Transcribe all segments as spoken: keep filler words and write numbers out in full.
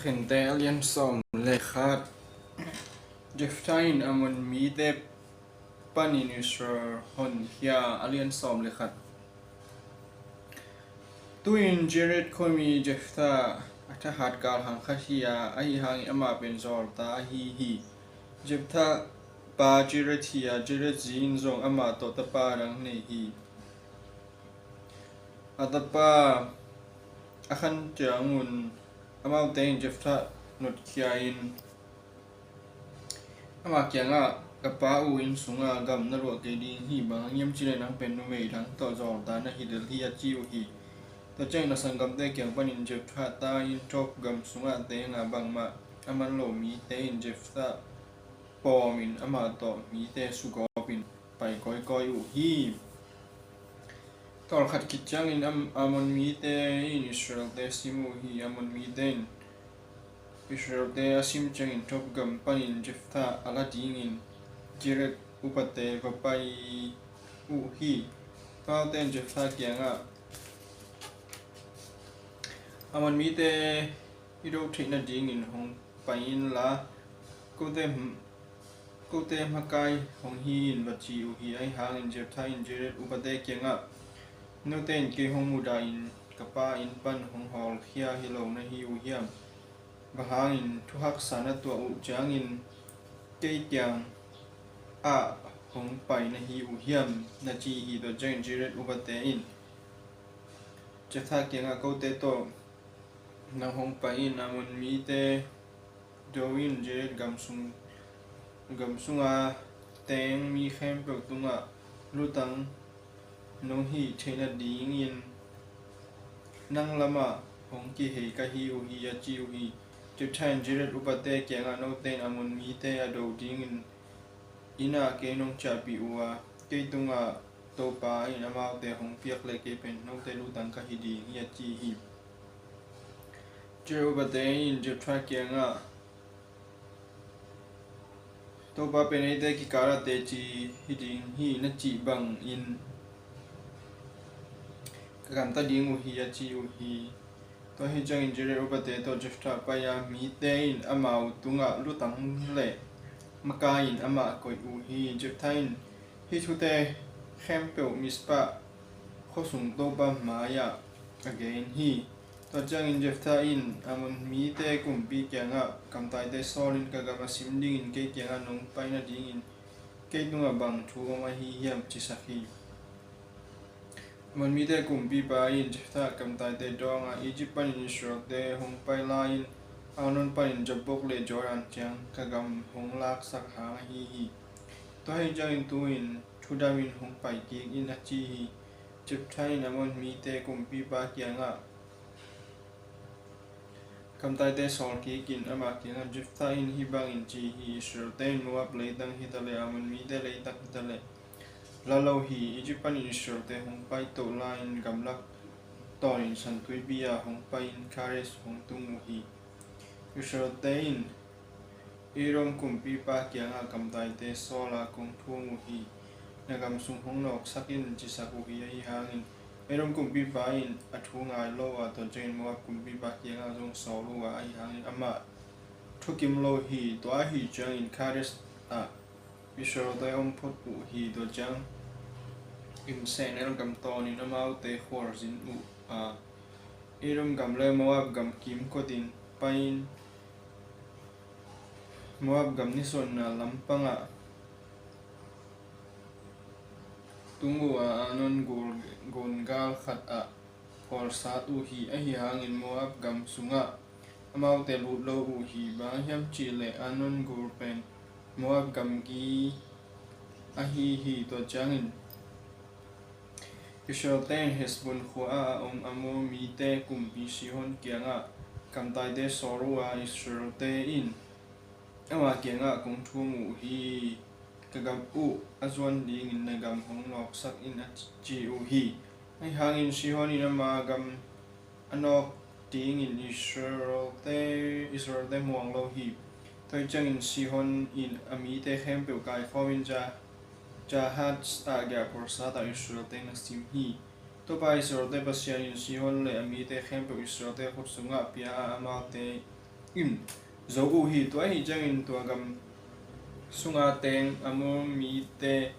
Khrinte a lian sawm le khat. Jephthah in Ammon mite panin Israel honkhia. A lian sawm le khat. Tu-in Gilead khuami Jephthah a thahat kalhang khat hi a, ahi hangin amah pen zawlta ahi hi. Jephthah pa Gilead hi a, Gilead zi in zong amah tawh tapa dang nei hi. A tapa a khan ciangun amaute in Jephthah notkhia in ama kiangah, "Ka pa u inn sunga gam na luah kei ding hi, bang hang hiam cih leh nang pen numei dang tawh zawlta na hi lel hi," a ci uh hi. Tua ciangin a sanggamte kiang panin Jephthah ta in Tob gam sungah teng a, bangmah a man lo mite in Jephthah pawmin amah tawh mite sugawpin pai kawikawi uh hi. Tawlkhat khit ciangin Am-, Ammon mite in Israelte sim uh hi. Ammon mite in Israelte a sim ciangin Tob gam panin Jephthah a la dingin Gilead upate va pai uh hi. Amaute in Jephthah kiangah, "Ammon mite i do theih nadingin hong pai inla, kote, kote makai hong hi in," va ci uh hi. Ahi hangin Jephthah in Gilead upate kiangah, "Note in kei hong mudahin ka pa inn pan hong hawlkhia hi lo na hi uh hiam? Bang hangin thuhaksa na tuah uh ciangin kei kiangah hong pai na hi uh hiam?" na ci hi. Tua ciangin Gilead upate in Jephthah kiangah, "Kote tawh nang hong pai in, Ammon mite do in Gilead gam sung, gam sunga teng mi khempeuh tungah lutang nong hih theih nadingin nang lamah hong kihei ka hi uh hi," a ci uh hi. Jephthah in Gilead upate kiangah, "Note in Ammon mite a do dingin inn ah kei nong ciahpih uh a, kei tungah Topa in amaute hong piak leh kei pen note lutang ka hi ding hi," a ci hi. Gilead upate in Jephthah kiangah, "Topa pen eite kikal ah teci hi ding hi na cih bangin ka gamta ding uh hi," a ci uh hi. Tua hi ciangin Gilead upate tawh Jephthah pai a, mite in amau tungah lutang le makai in amah koih uh hi. Jephthah in hih thute khempeuh Mizpah khuasung Topa mai-ah a gen hi. Tua ciangin Jephthah in Ammon mite kumpi kiangah, "Kamtaite sawlin ka gam a sim dingin kei kiangah nong pai nadingin kei tungah bang thu om ahi hiam?" cisak hi. Ammon mite kumpipa in Jephthah kamtaite dawng a, "Egypt panin Israelte hong pai lai-in Arnon panin Jabbok le Jordan ciang ka gam hong laksak hang ahi hi. Tua hi ciangin tu-in thudamin hong pai kik in," a ci hi. Jephthah in Ammon mite kumpipa kiangah kamtaite sawl kik in ama kiangah, Jephthah in hih bangin ci hi, Israelte in Moab leitang hitaleh Ammon mite leitang hitaleh la lo hi. Egypt panin Israelte hong paito lai-in gamlak tawnin San Tuipi ah hong pai-in Kadesh hong tung uh hi. Israelte in Edom kumpipa kiangah kamtaite sawl a, kong thum uh hi, na gam sung hong nawksak in, cisak uh hi. Ahi hangin Edom kumpipa in a thu ngai lo a, tua ciangin Moab kumpipa kiangah zong sawl uh a, ahi hangin amah thukim lo hi. Tua ahi ciangin Kadesh ah Israelte om phot uh hi. Tua ciangin sehnel gam tawnin amaute khualzin uh a, Edom gam le Moab gam kimkotin pai-in Moab gam nisuanna lampangah tung uh a, Arnon gun, gun gal khat ah khualsat uh hi. Ahi hangin Moab gam sungah amaute lut lo uh hi. Bang hiam cihleh Arnon gun pen Moab gamgi ahi hi. Tua ciangin Israelte in Heshbon khua-ah a om Amor mite kumpi Sihon kiangah kamtaite sawl uh a, Israelte in ama kiangah, kong thum uh hi, ka gam uh a zuan dingin na gam hong nawksak in, a ci uh hi. Ahi hangin Sihon in ama gam a nawk dingin Israelte, Israelte muang lo hi. Tua hi ciangin Sihon in a mite khempeuh kaikhawmin Jahaz ah giahkhualsat a, Israelte na sim hi. Topa Israelte Pasian in Sihon le a mite khempeuh Israelte khut sungah pia a, amaute in zo uh hi. Tua ahi ciangin tua gam sunga teng Amor mite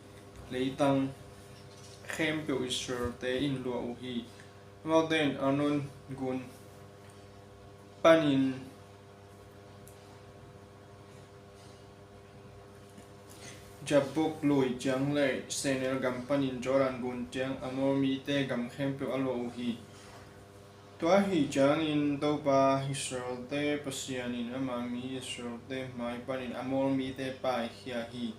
leitang khempeuh Israelte in luah uh hi. Amaute in Arnon gun panin Jabok lui ciang le Senir gam panin Jordan gun ciang Amor mite gam khempeuh a luah uh hi. Tua ahi ciangin Topa Israelte Pasian in ama mi Israelte mai panin Amor mite paikhia hi.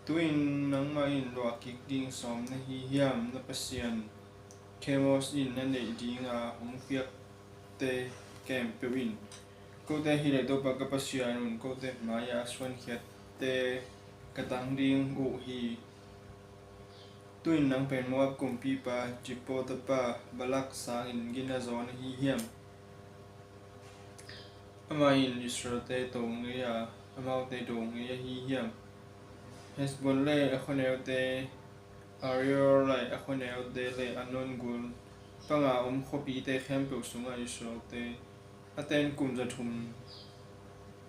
Tu-in nangmah in luah kik ding sawm na hi hiam? Na Pasian Kemos in na neih dinga hong piakte khempeuh in kote hi leh Topa ka Pasian un kote mai-ah a suankhiatte ka tang ding uh hi. Tu-in nang pen Moab kumpipa Jippo tapa Balak sangin gina zaw na hi hiam? Amah in Israelte to ngei a, amaute do ngei ahi hiam? Hesbon le a khuaneute, Aroer le a khuaneute le Arnon gun panga om khuapite khempeuh sungah Israelte a ten kum za thum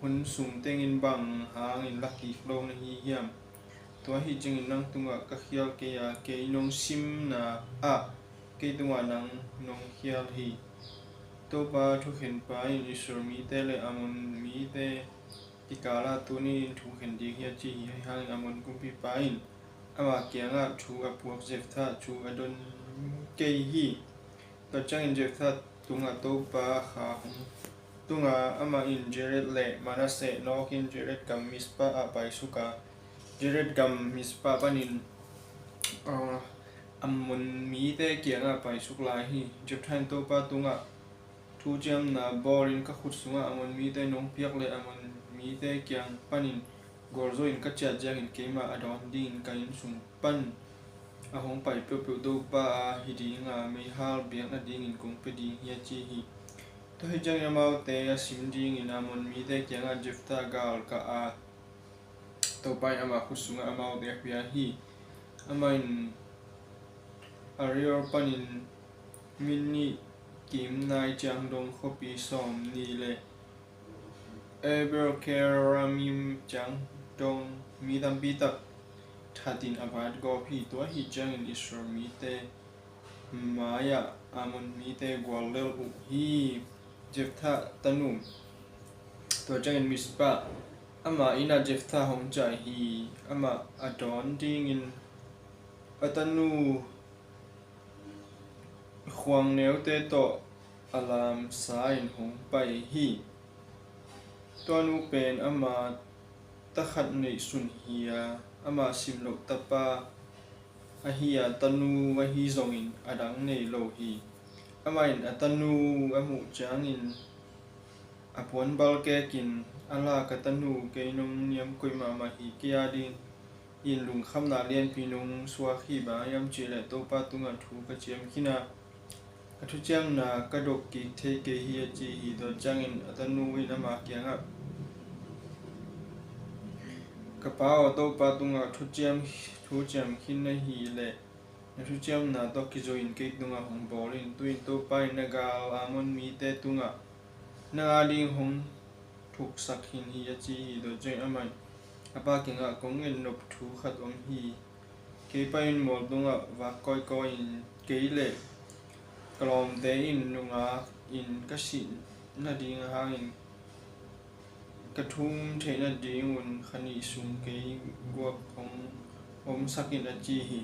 hun sung tengin bang hangin la kik lo na hi hiam? Tua ahi ciangin nang tungah ka khial kei a, kei nong simna ah kei tungah nang nong khial hi. Topa thukhenpa in Israel mite le Amon mite kikala tuni in thu khen ding hi a ci hi. Ahi hangin Amon kumpipa in ama kiangah thu a puak Jephthah thu a don kei hi. Tua ciangin Jephthah tungah Topa kha hong tunga, amah in Gilead le Manasseh nawkin Gilead gam Mizpah ah paisuk a, Gilead gam Mizpah panin, ah, Amon mite kiangah paisuk lai hi. Jephthah in Topa tungah thuciamna bawlin ka khut sungah Amon mite nong piak le Amon mite kiang panin gualzo in ka ciah ciangin keimah a dawn dingin ka inn sung pan a hong pai peuhpeuh Topa a hi dinga meihal biak nadingin kong pia ding hi a ci hi. Tua hi ciangin amaute a sim dingin Amon mite kiangah Jephthah gal kah a, Topa in ama khut sungah amaute a pia hi. Amah in Aroer panin Minit kim nai ciang dong khuapi sawm nih le Abel Keramim ciang dong mi tampi tak thatin a vat gawp hi. Tua ahi ciangin Israel mite mai-ah Amon mite gual lel uh hi. Jephthah tanu. Tua ciangin Mizpah ama innah Jephthah hong ciah hi. Amah a dawn dingin a tanu khuangneute tawh a lamsa in hong pai hi. Tua nu pen ama takhat neihsun hi a, ama simloh tapa ahi a, tanu ahi zongin a dang nei lo hi. Amah in a tanu a muh ciangin a puanbal kekin a la, ka tanu, kei nong niamkoih mahmah hi. Kei a ding in lungkhamna lianpi nong suak hi. Bang hiam cihleh Topa tungah thu ka ciam khin a, ka thuciamna ka dok kik thei kei hi a ci hi. Tua ciangin a tanu in ama kiangah, ka pa aw, Topa tungah thuciam, thuciam khin na hi leh na thuciamna tawh kizui-in kei tungah hong bawl in. Tu-in Topa in na gal Amon mite tungah nang a ding hong thuksak khin hi a ci hi. Tua ciangin amah in a pa kiangah, kong ngen nop thu khat om hi. Kei pa in mual tungah vak kawikawi in, kei le ka lawmte in nungak in ka sih nading hangin ka thum theih nadingun kha nih sung kei guak hong omsak in a ci hi.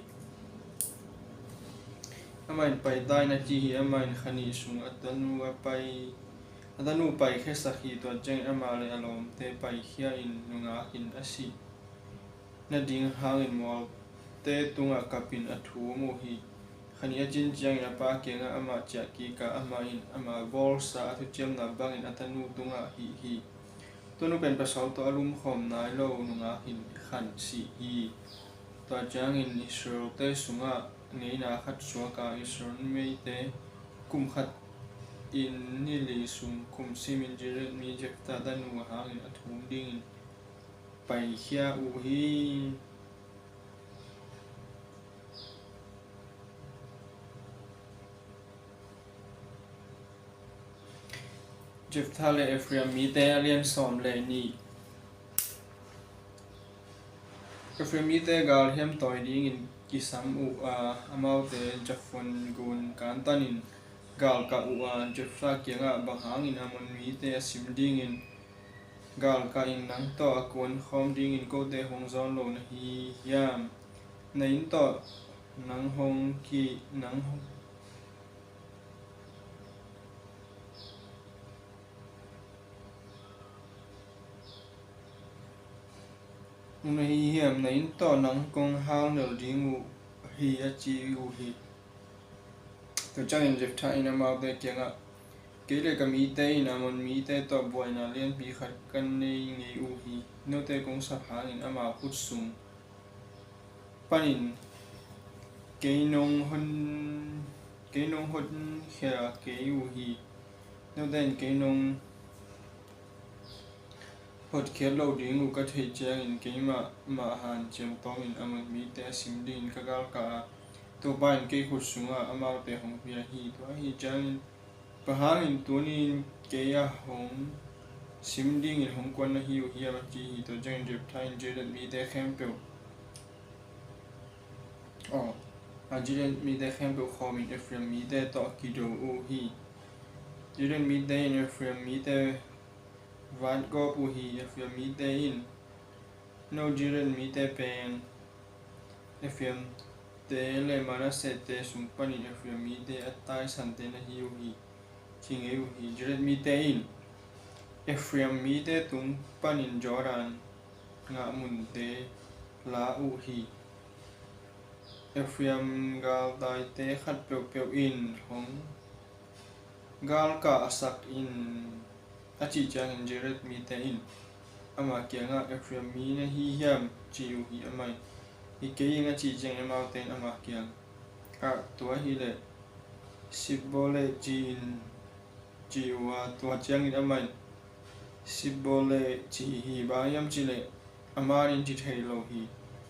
Amah in pai ta in a ci hi. Amah in kha nih sung a tanu a pai, a tanu paikhiasak hi. Tua ciangin amah le a lawmte paikhia in nungak in a sih nading hangin mualte tungah kapin a thum uh hi. Kha nih a cin ciangin a pa kiangah amah ciah kik a, amah in ama bawlsa a thuciamna bangin a tanu tungah hih hi. Tua nu pen pasal tawh a lumkhawm nai lo nungak in khan sih hi. Tua ciangin Israelte sungah ngeina khat suak a, Israel mite kum khat in ni li sung kum simin Gilead mi Jephthah tanu hangin a thum dingin paikhia uh hi. Jephthah le Ephraim mite a lian sawm le nih. Ephraim mite galhiam tawi dingin kisam uh a, amaute Zaphon gun kantanin galkah uh a, Jephthah kiangah, "Bang hangin Ammon mite a sim dingin galkah in nang tawh a kuan khawm dingin kote hong zawn lo na hi hiam? Na inn tawh nang hong ki, nang hong na hi hiam? Na inn tawh nang kong hal nel ding uh hi," a ci uh hi. Tua ciangin Jephthah in amaute kiangah, "Kei le ka mite in Ammon mite tawh buaina lianpi khat kan nei ngei uh hi. Note kong sap hangin ama khut sung panin kei nong hon, kei nong honkhia kei uh hi. Note in kei nong hotkhiat lo ding uh ka theih ciangin keimah mah hanciam tawmin Ammon mite a sim dingin ka galkah a, Topa in kei khut sungah amaute hong pia hi. Tua ahih ciangin bang hangin tuni-in kei a hong sim dingin hong kuan na hi uh hiam?" a ci hi. Tua ciangin Jephthah in Gilead mite khempeuh, aw, a Gilead mite khempeuh khawmin Ephraim mite tawh kido uh hi. Gilead mite in Ephraim mite vatgawp uh hi. Ephraim mite in, "No Gilead mite pen Ephraimte le Manassehte sung panin Ephraim mite a taisante na hi uh hi," ci ngei uh hi. Gilead mite in Ephraim mite tung panin Jordan ngahmunte la uh hi. "Ephraim galtaite khat peuhpeuh in hong galkah a sak in," a cih ciangin Gilead mite in ama kiangah, "Ephraim mi na hi hiam?" ci uh hi. Amah in, "Hi kei ing," a cih ciangin amaute in ama kiangah, "Tua hileh Shibboleth ci in," ci uh a, tua ciangin amah in, "Shibboleth ci hi, bang hiam cihleh a manin ci thei lo hi."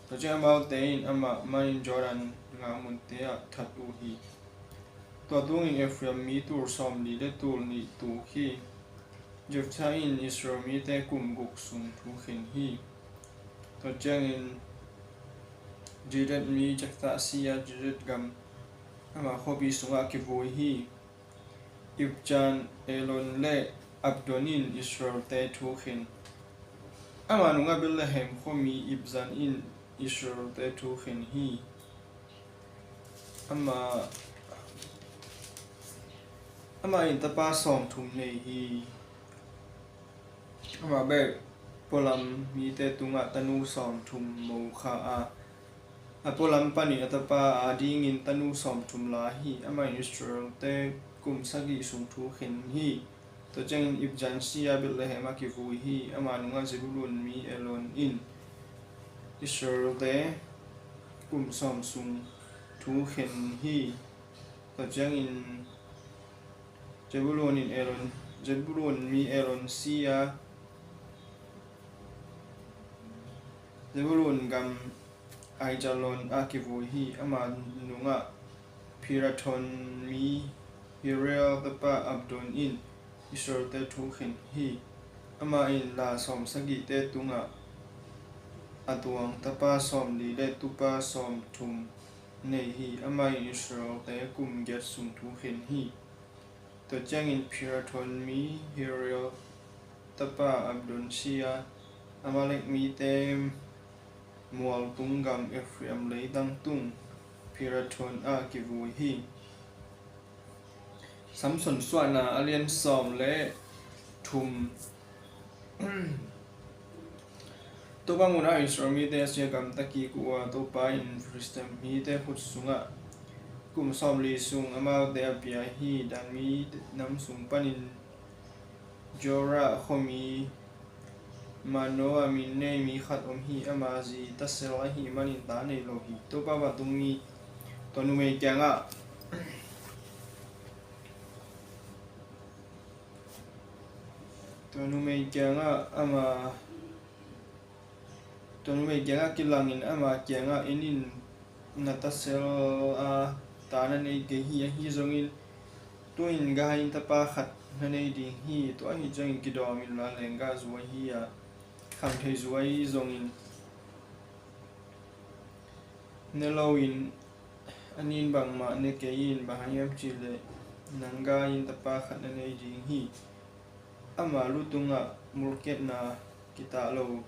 Tua ciangin amaute in amah manin Jordan ngahmunte ah that uh hi. Tua tungin Ephraim mi tul sawmli le tul nih tuk hi. Jephthah in Israel mite kum guk sung thu khen hi. Tua ciangin Gilead mi Jephthah si a, Gilead gam ama khuapi sungah kivui hi. Ibzan, Elon le Abdon in Israelte thu khen. Ama nungah Bethlehem khuami Ibzan in Israelte thu khen hi. Ama, amah in tapa sawmthum nei hi. Amah bek pualam mite tungah tanu sawmthum mo kha a, a pualam panin a tapa a dingin tanu sawmthum la hi. Amah in Israelte kum sagih sung thu khen hi. Tua ciangin Ibzan si a Bethlehem ah kivui hi. Ama nungah Zebulun mi Elon in Israelte kum sawm sung thu khen hi. Tua ciangin Zebulun in Elon, Zebulun mi Elon si a, Zebulun gam Aijalon ah kivui hi. Ama nungah Pirathon mi Hiriel tapa Abdon in Israelte thu khen hi. Amah in la sawm sagihte tungah a tuang tapa sawmli le tupa sawmthum nei hi. Amah in Israelte kum giat sung thu khen hi. Tua ciangin Pirathon mi Hiriel tapa Abdon si a, Amalek mite mualtung gam Ephraim leitang tung Pirathon ah kivui hi. Samson suahna a lian sawm le thum. Topa munah Israel mite a sia gamta kik uh a, Topa in Filistia mite khut sungah kum sawmli sung amaute a pia hi. Dan mi nam sung panin Zora khuami Manoah min nei mi khat om hi. Ama zi tasel ahih manin ta nei lo hi. Topa vantungmi tua numei kiangah, tua numei kiangah ama, tua numei kiangah kilangin ama kiangah, "En in, na tasel a ta na nei kei hi. Ahi zongin tu-in gai in, tapa khat na nei ding hi. Tua ahi ciangin kidawm inla, lenggahzu ahi a, khamtheihzu ahi zongin ne loin, a nin bangmah ne kei in. Bang hang hiam cihleh nang gai in tapa khat na nei ding hi. Ama lu tungah mulkhiatna kitah lo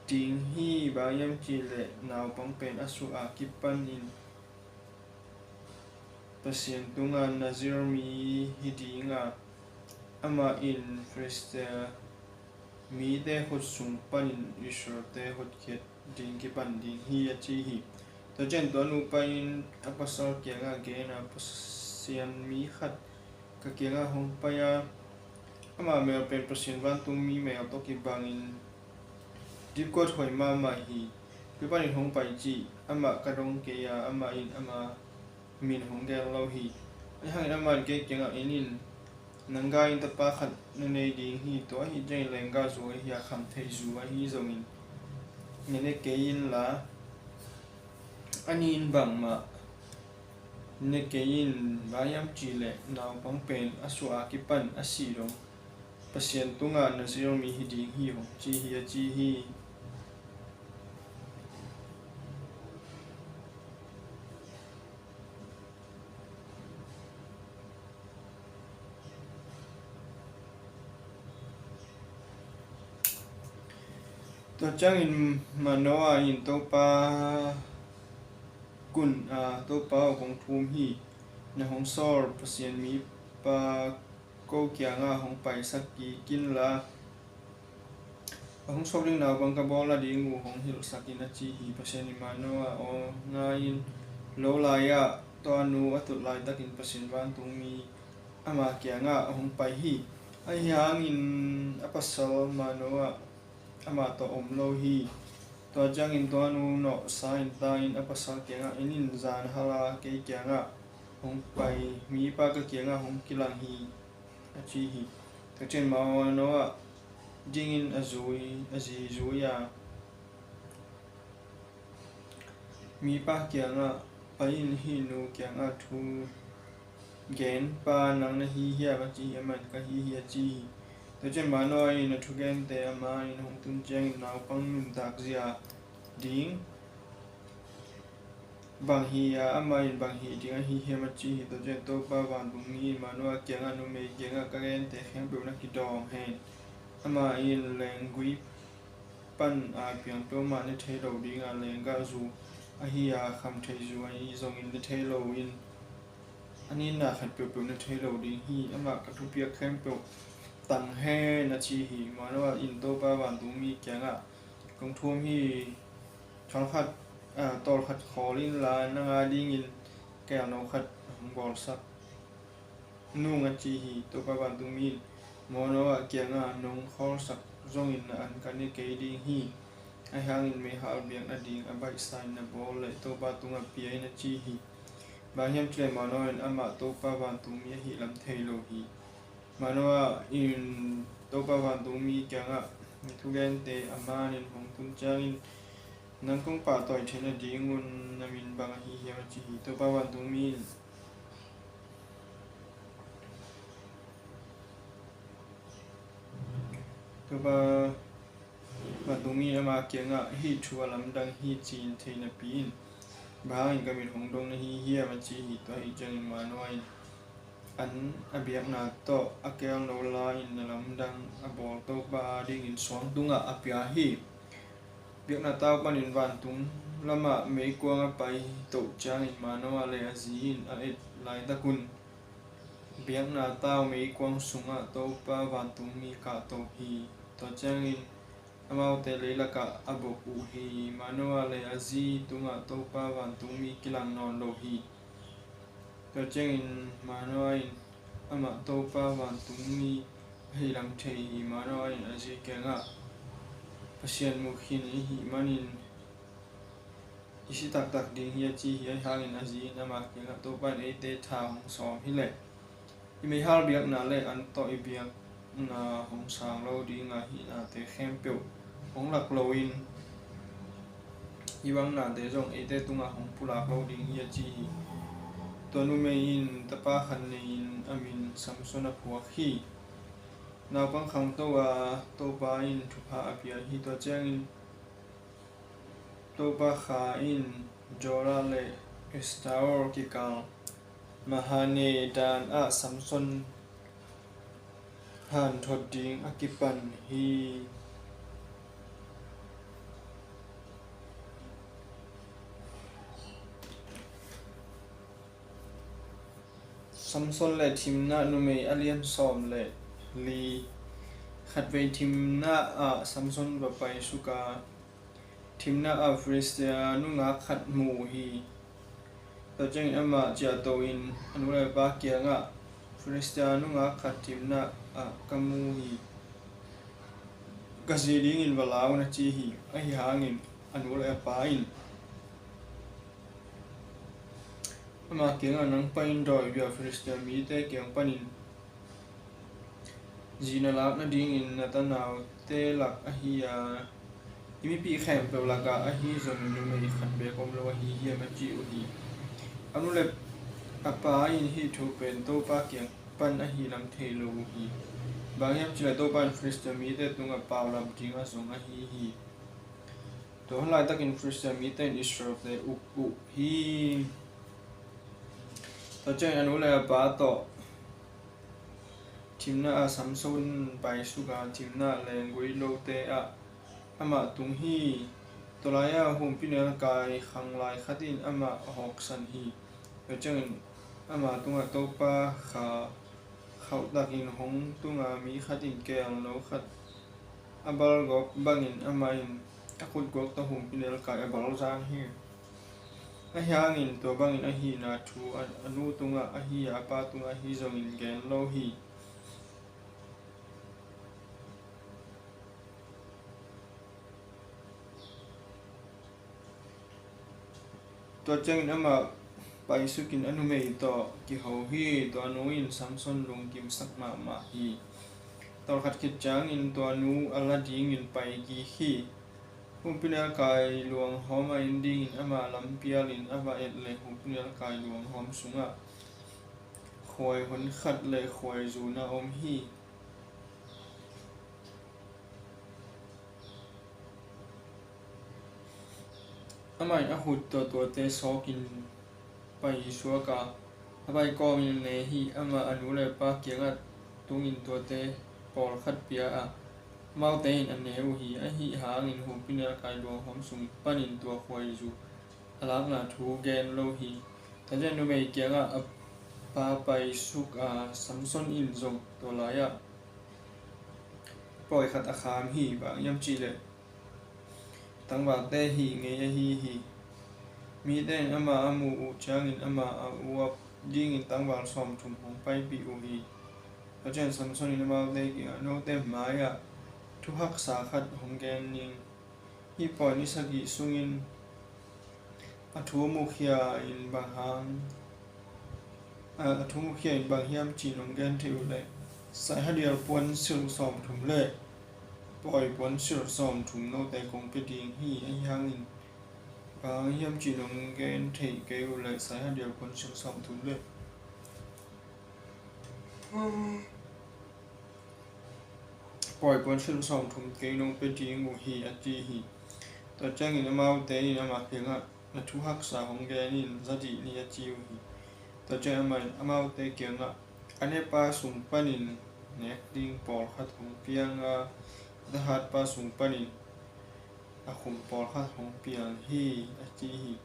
ding hi. Bang hang hiam cihleh naupang pen a suh a kipanin Pasian tungah Nazir mi hi ding a, amah in Filistia mite khut sung panin Israelte hotkhiat ding kipan ding hi, a ci hi. Tua ciang tua nupa in a pasal kiangah gen a, Pasian mi khat ka kiangah hong pai a, ama mel pen Pasian vantungmi mel tawh kibangin dipkuat huai mahmah hi. Koi panin hong pai cih amah ka dong kei a, amah in ama min hong gen lo hi. Ahi hangin amah in kei kiangah, en in, nang gai in tapa khat na nei ding hi. Tua ahi ciangin lenggahzu ahi a, khamtheihzu ahi zongin ne kei inla, a nin bangmah ne kei in. Bang hang hiam cihleh naupang pen a suh a kipan a sih dong Pasian tungah Nazir mi hi ding hi, hong ci hi, a ci hi. Tua ciangin Manoah in Topa kun a, Topa aw, kong thum hi, na hong sawl Pasian mipa ko kiangah hong paisak kik inla, a hong suak ding naupang ka bawl nading uh hong hilhsak in, a ci hi. Pasian in Manoah aw ngai in, lo lai-ah tua nu a tut laitakin Pasian vantungmi ama kiangah a hong pai hi. Ahi hangin a pasal Manoah amah tawh om lo hi. Tua ciangin tua nu nawhsa in ta in a pasal kiangah, en in, zan hal a kei kiangah hong pai mipa ka kiangah hong kilang hi, a ci hi. Tua ciang Manoah dingin a zui, a zi zui a, mipa kiangah pai in, hih nu kiangah thu gen pa nang na hi hiam, a ci hi. Amah in, ka hi hi, a ci hi. Tua ciang Manoah in a thugente a man hong tun ciangin, naupang nuntak zia ding bang hi a, amah in bang hih ding ahi hiam, a ci hi. Tua ciang Topa vantungmi in Manoah kiangah, numei kiangah ka gente khempeuh na kidawm hen. Amah in lenggui pan a piang peuhmah ne thei lo ding a, lenggahzu ahi a, khamtheihzu ahi zongin ne thei lo in, a nitna khat peuhpeuh ne thei lo ding hi. Amah ka thupiak khempeuh tang hen, a ci hi. Manoah in Topa vantungmi kiangah, kong thum hi, thawl khat, a, tawl khat khawl inla, nang a dingin kelno khat hong bawlsak nung, a ci hi. Topa vantungmi in Manoah kiangah, nong khawlsak zongin na an ka ne kei ding hi. Ahi hangin meihal biakna ding a baihsa in na bawl leh Topa tungah pia in, a ci hi. Bang hiam cihleh Manoah in amah Topa vantungmi ahih lam thei lo hi. Manoah in Topa vantungmi kiangah, na thugente a manin hong tun ciangin nang kong pahtawi theih nadingun na min bang ahi hiam, a ci hi. Topa vantungmi in Topa vantungmi in ama kiangah, hih thu a lamdang hi ci-in thei napi in, bang hangin ka mit hong dong na hi hiam, a ci hi. Tua ahih ciangin Manoah in an a biakna tawh a kelno la-in a lamdang a bawl Topa a dingin suang tungah a pia hi. Biakna tau panin vantung lamah meikuang a pai toh ciangin Manoah le a zi in a et laitakun biakna tau meikuang sungah Topa vantungmi kahto hi. Tua ciangin amaute leilakah a bok uh hi. Manoah le a zi tungah Topa vantungmi kilang nawn lo hi. Tua ciangin Manoah in amah Topa vantungmi ahih lam thei hi. Manoah in a zi kiangah, Pasian mu khin i hih manin i si taktak ding hi, a ci hi. Ahi hangin a zi in ama kiangah, Topa in eite tha hong sawm hileh i meihal biakna le an tawh i biakna hong sang lo ding a, hih nate khempeuh hong lak loin hih bang nate zong eite tungah hong pulak lo ding hi, a ci hi. Tua numei in tapa khat nei-in a min Samson a phuak hi. Naupang khangto a, Topa in thupha a pia hi. Tua ciangin Topa Kha in Zora le Estaol kikal Mahane dan ah Samson hanthot ding a kipan hi. Samson le Timna numei, a lian sawm le li. Khatvei Timna ah Samson va paisuk a, Timna ah Filistia nungak khat mu hi. Tua ciangin amah ciahto-in a nu le pa kiangah, Filistia nungak khat Timna ah ka mu hi. Ka zi dingin va la un, a ci hi. Ahi hangin a nu le a pa in ama kiangah, nang pai-in dawi bia Filistia mite kiang panin zi na lak nadingin na tanaute lak ahi a, i mipi khempeuh lakah ahi zongin numei khat beek om lo ahi hiam, a ci uh hi. A nu le a pa in hih thu pen Topa kiang pan ahi lam thei lo uh hi. Bang hiam cih leh Topa in Filistia mite tungah paulam ding a zong ahi hi. Tua hun laitakin Filistia mite in Israelte uk uh hi. Tua ciangin a nu le a pa tawh Timna ah Samson paisuk a, Timna lenggui lote ah amah tung hi. Tua lai-ah humpinelkai khanglai khat in amah a hawksan hi. Tua ciangin ama tungah Topa Kha khauhtakin hong tung a, mi khat in keelno khat a balgawp bangin amah in a khutgawp tawh humpinelkai a balzang hi. Ahi hangin tua bangin a hihna thu a, a nu tungah ahi a, a pa tungah ahi zongin gen lo hi. Tua ciangin amah paisukin a numei tawh kiho hi. Tua nu in Samson lungkimsak mahmah hi. Tawlkhat khit ciangin tua nu a la dingin pai kik hi. Humpinelkai luanghawm a en dingin amah lampialin a va et leh humpinelkai luanghawm sungah khuai honkhat le khuaizu na om hi. Amah in a khut tawh tuate sawkin paisuak a, a pai kawmin a ne hi. Amah a nu le pa kiangah tungin tuate pawlkhat pia a, amaute in a ne uh hi. Ahi hangin humpinelkai luanghawm sung panin tua khuaizu a lakna thu gen lo hi. Tua ciang numei kiangah a pa paisuk a, Samson in zong tua lai-ah pawi khat a kham hi. Bang hiam cih leh tangvalte hih ngei ahi hi. Mite in amah a muh uh ciangin amah a uap dingin tangval sawmthum hong paipih uh hi. Tua ciang Samson in amaute kiangah, note mai-ah thuhaksa khat hong gen ning. Hih pawi ni sagih sungin a thu mukhia in bang hang, a, a thu mukhia in bang hiam cih nong gen thei uh leh, saihadial puansilh sawmthum le pawi puansilh sawmthum note kong pia ding hi. Ahi hangin bang hiam cih nong gen thei kei uh leh, saihadial puansilh sawmthum le pawi puansilh sawmthum kei nong pia ding uh hi, a ci hi. Tua ciangin amaute in amah kiangah, na thuhaksa hong gen in, za dih ni, a ci uh hi. Tua ciang amah in amaute kiangah, a nepa sung panin nek ding pawlkhat hong piang a, a hatpa sung panin a khum pawlkhat hong piang hi, a ci hi.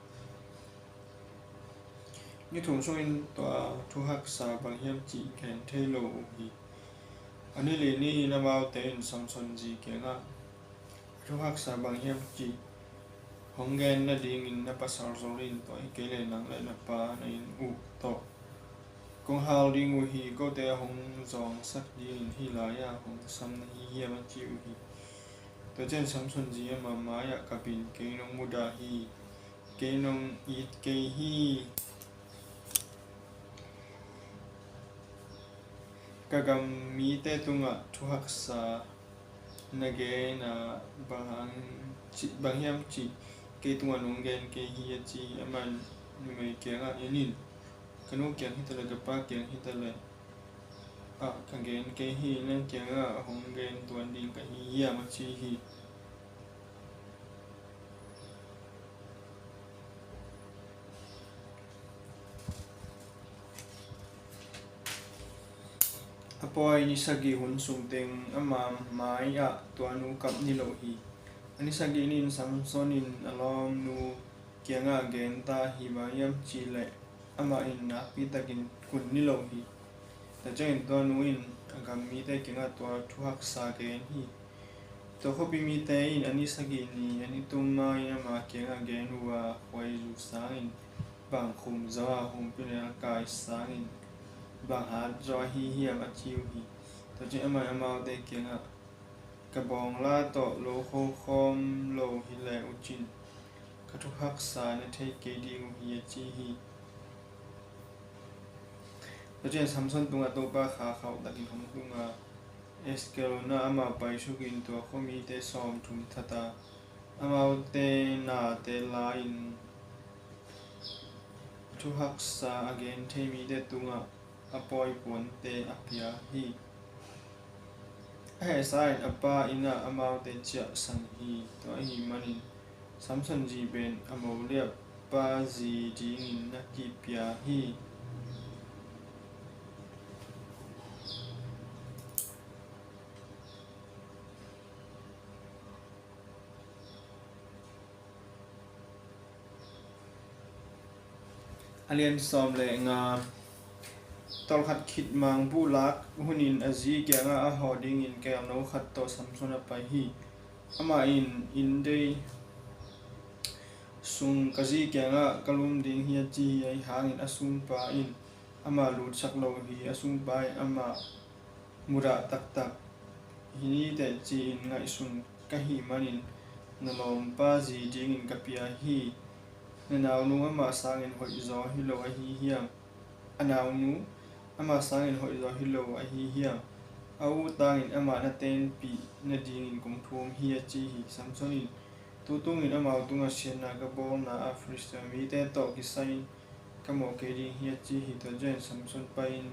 Ni thum sungin tua thuhaksa bang hiam cih gen thei lo uh hi. A ni li ni-in amaute in Samson zi kiangah, a thuhaksa bang hiam cih hong gen nadingin na pasal zol in, tua hi kei leh nang le na pa na inn uh tawh kong hal ding uh hi. Kote a hong zawngsak dingin hih lai-ah hong sam na hi hiam, a ci uh hi. Tua ciang Samson zi amah mai-ah kap in, kei nong mudah hi. Kei nong it kei hi. Ka gam mite tungah thuhaksa na gen a, bang hang ci, bang hiam cih kei tungah nong gen kei hi, a ci. Amah in numei kiangah, en in, Ka nu kiang hi taleh ka pa kiang hi taleh ah ka gen kei hi. Nang kiangah hong gen tuan ding ka hi hiam? a ci hi. A pawi ni sagih hun sung teng ama mai-ah tua nu kap niloh hi. A ni sagih ni-in Samson in a lawmnu kiangah gen ta hi. Bang hiam cih leh amah in nakpi takin kun niloh hi. Tua ciangin tua nu in a gam mite kiangah tua thu haksa gen hi. Tua khuapi mite in a ni sagih ni a ni tum ma-in ama kiangah gen uh a, khuaizu sangin bang khum zaw a, humpinelkai sangin bang hat zaw ahi hiam? a ci uh hi. Tua ciangin amah in amaute kiangah, ka bawngla tawh lo khokhawm lo hi leh uh cin, ka thu haksa na thei kei ding uh hi, a ci hi. Tua ciangin Samson tungah Topa kha khauh takin hong tung a, Askelon ah amah paisukin tua khua mite sawmthum that a, amaute nate la-in thu haksa a gen thei mite tungah a pawi puante a pia hi. A hehsa in a pa inn ah amaute ciahsan hi. Tua ahih manin Samson zi pen a mo liahpa zi dingin na kipia hi. A lian sawm le nga. Tawlkhat khit mangbuh lak hunin a zi kiangah a hawh dingin kelno khat tawh Samson a pai hi. Amah in, inn dei sung ka zi kiangah ka lum ding hi, a ci hi. Ahi hangin a sungpa in amah lutsak lo hi. A sungpa in amah mudah taktak hi ni teh ci-in ngaihsun ka hih manin na lawmpa zi dingin ka pia hi. Na naunu amah sangin hoih zaw hi lo ahi hiam? A naunu amah sangin hoih zaw hi lo ahi hiam? A u tangin amah na tenpih nadingin kong thum hi, a ci hi. Samson in, tu tungin amau tungah siatna ka bawlna ah Filistia mite tawh kisai-in ka mawh kei ding hi, a ci hi. Tua ciangin Samson pai-in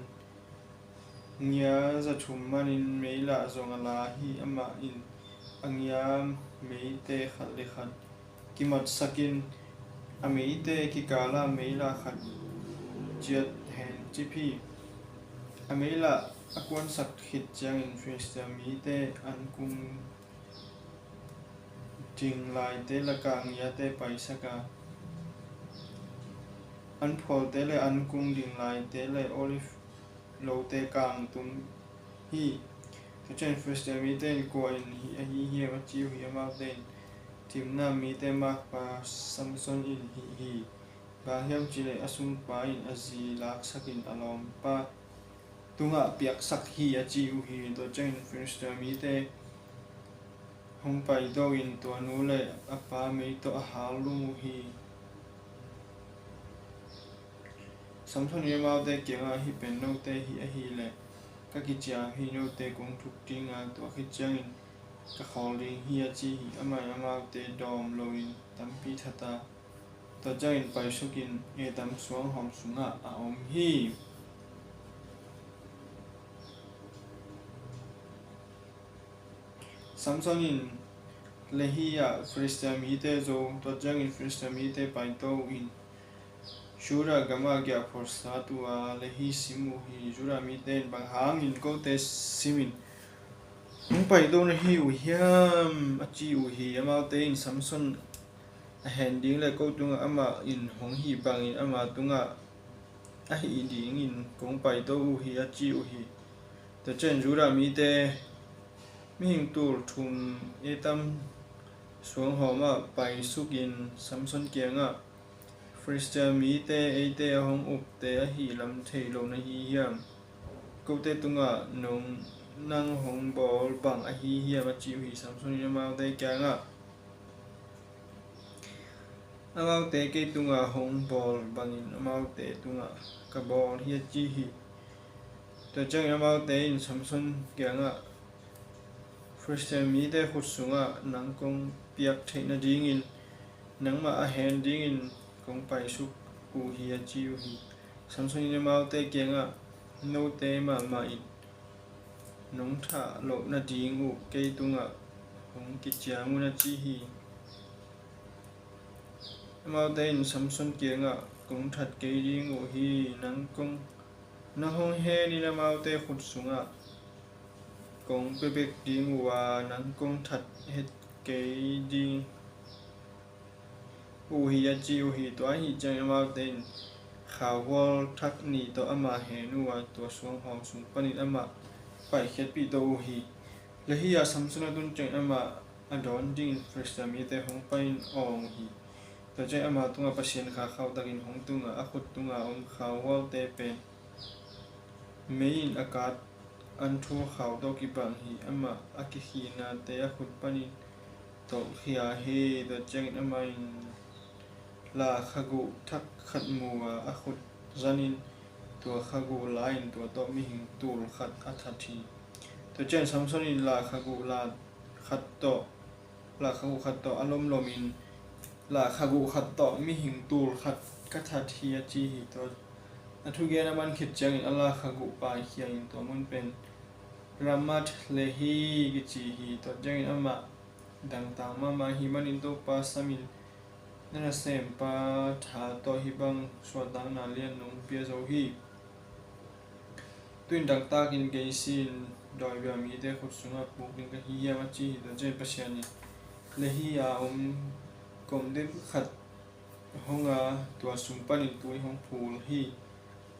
ngia za thum manin meilah zong a la hi. Amah in a ngia meite khat le khat kimatsakin a meite kikala meilah khat ciat hen cip hi. A meilah a kuansak khit ciangin Filistia mite an kung ding laite lakah ngiate paisak a, an phualte le an kung ding laite le olive lote kang tum hi. Tua ciangin Filistia mite in, kua in hih ahi hiam? a ci uh hi. Amaute in, Timna mite makpa Samson in hih hi. Bang hiam cih leh a sungpa in a zi laksakin a lawmpa tungah piaksak hi, a ci uh hi. Tua ciangin Filistia mite hong paito in tua nu le a pa mei tawh a hal lum uh hi. Samson in amaute kiangah, hih pen note hih ahih leh ka kiciam hi. Note kong thuk ding a, tua khit ciangin ka khawl ding hi, a ci hi. Amah in amaute dawm loin tampi that a, tua ciangin paisukin Etam suanghawm sungah a om hi. Samson in Lehi ah Filistia mite zo. Tua ciangin Filistia mite paito in Judah gamah giahphualsat uh a, Lehi sim uh hi. Judah mite in, bang hangin kote simin hong paito na hi uh hiam? a ci uh hi. Amaute in Samson a hen ding le ko tungah amah in hong hih bangin ama tungah a hih dingin kong paito uh hi, a ci uh hi. Tua ciangin Judah mite mihing tul thum Etam suanghawm ah paisukin Samson kiangah, Filistia mite eite a hong upte ahih lam thei lo na hi hiam? Kote tungah nong, nang hong bawl bang ahi hiam? a ci uh hi. Samson in amaute kiangah, amaute kei tungah hong bawl bangin amaute tungah ka bawl hi, a ci hi. Tua ciangin amaute in Samson kiangah, Filistia mite khut sungah nang kong piak theih nadingin nangmah a hen dingin kong paisuk uh hi, a ci uh hi. Samson in amaute kiangah, "Note mahmah in nong thah loh nading uh kei tungah hong kiciam un," a ci hi. Amaute in Samson kiangah, "Kong that kei ding uh hi, nang kong, nang hong hen in amaute khut sungah kong pia bek ding uh a, nang kong that het kei ding uh hi," a ci uh hi. Tua ahih ciangin amaute in khauhual thak nih tawh amah hen uh a, tua suangkhawng sung panin amah paikhiatpih to uh hi. Lehi-a Samson a tun ciangin amah a dawn dingin Filistia mite hong pai-in awng uh hi. Tua ciangin ama tungah Pasian kha khauhtakin hong tung a, a khut tunga om khauhualte pen mei in a kat an thu khau tawh kibang hi. Amah a kikhihnate a khut panin tolhkhia hi. Tua ciangin amah in la khaguh thak khat mu a, a khut zanin tua khaguh la-in tua tawh mihing tul khat a that hi. Tua ciangin Samson in la khaguh la khat tawh, la khaguh khat tawh a lomlomin, "La khaguh khat tawh mihing tul khat ka that hi," a ci hi. Tua a thugen a man khit ciangin a la khaguh paikhia in tua mun pen Ramath Lehi kici hi. Tua ciangin amah dangtak mahmah ahih manin Topa samin na nasempa tha tawh hih bang suahtakna lian nong pia zo hi. Tu-in dangtakin kei si-in dawi bia mite khut sungah puk ding ka hi hiam, a ci hi. Tua ciangin Pasian in, "Lehi-a om kom deuh khat hong a, tua sung panin tui hong phul hi.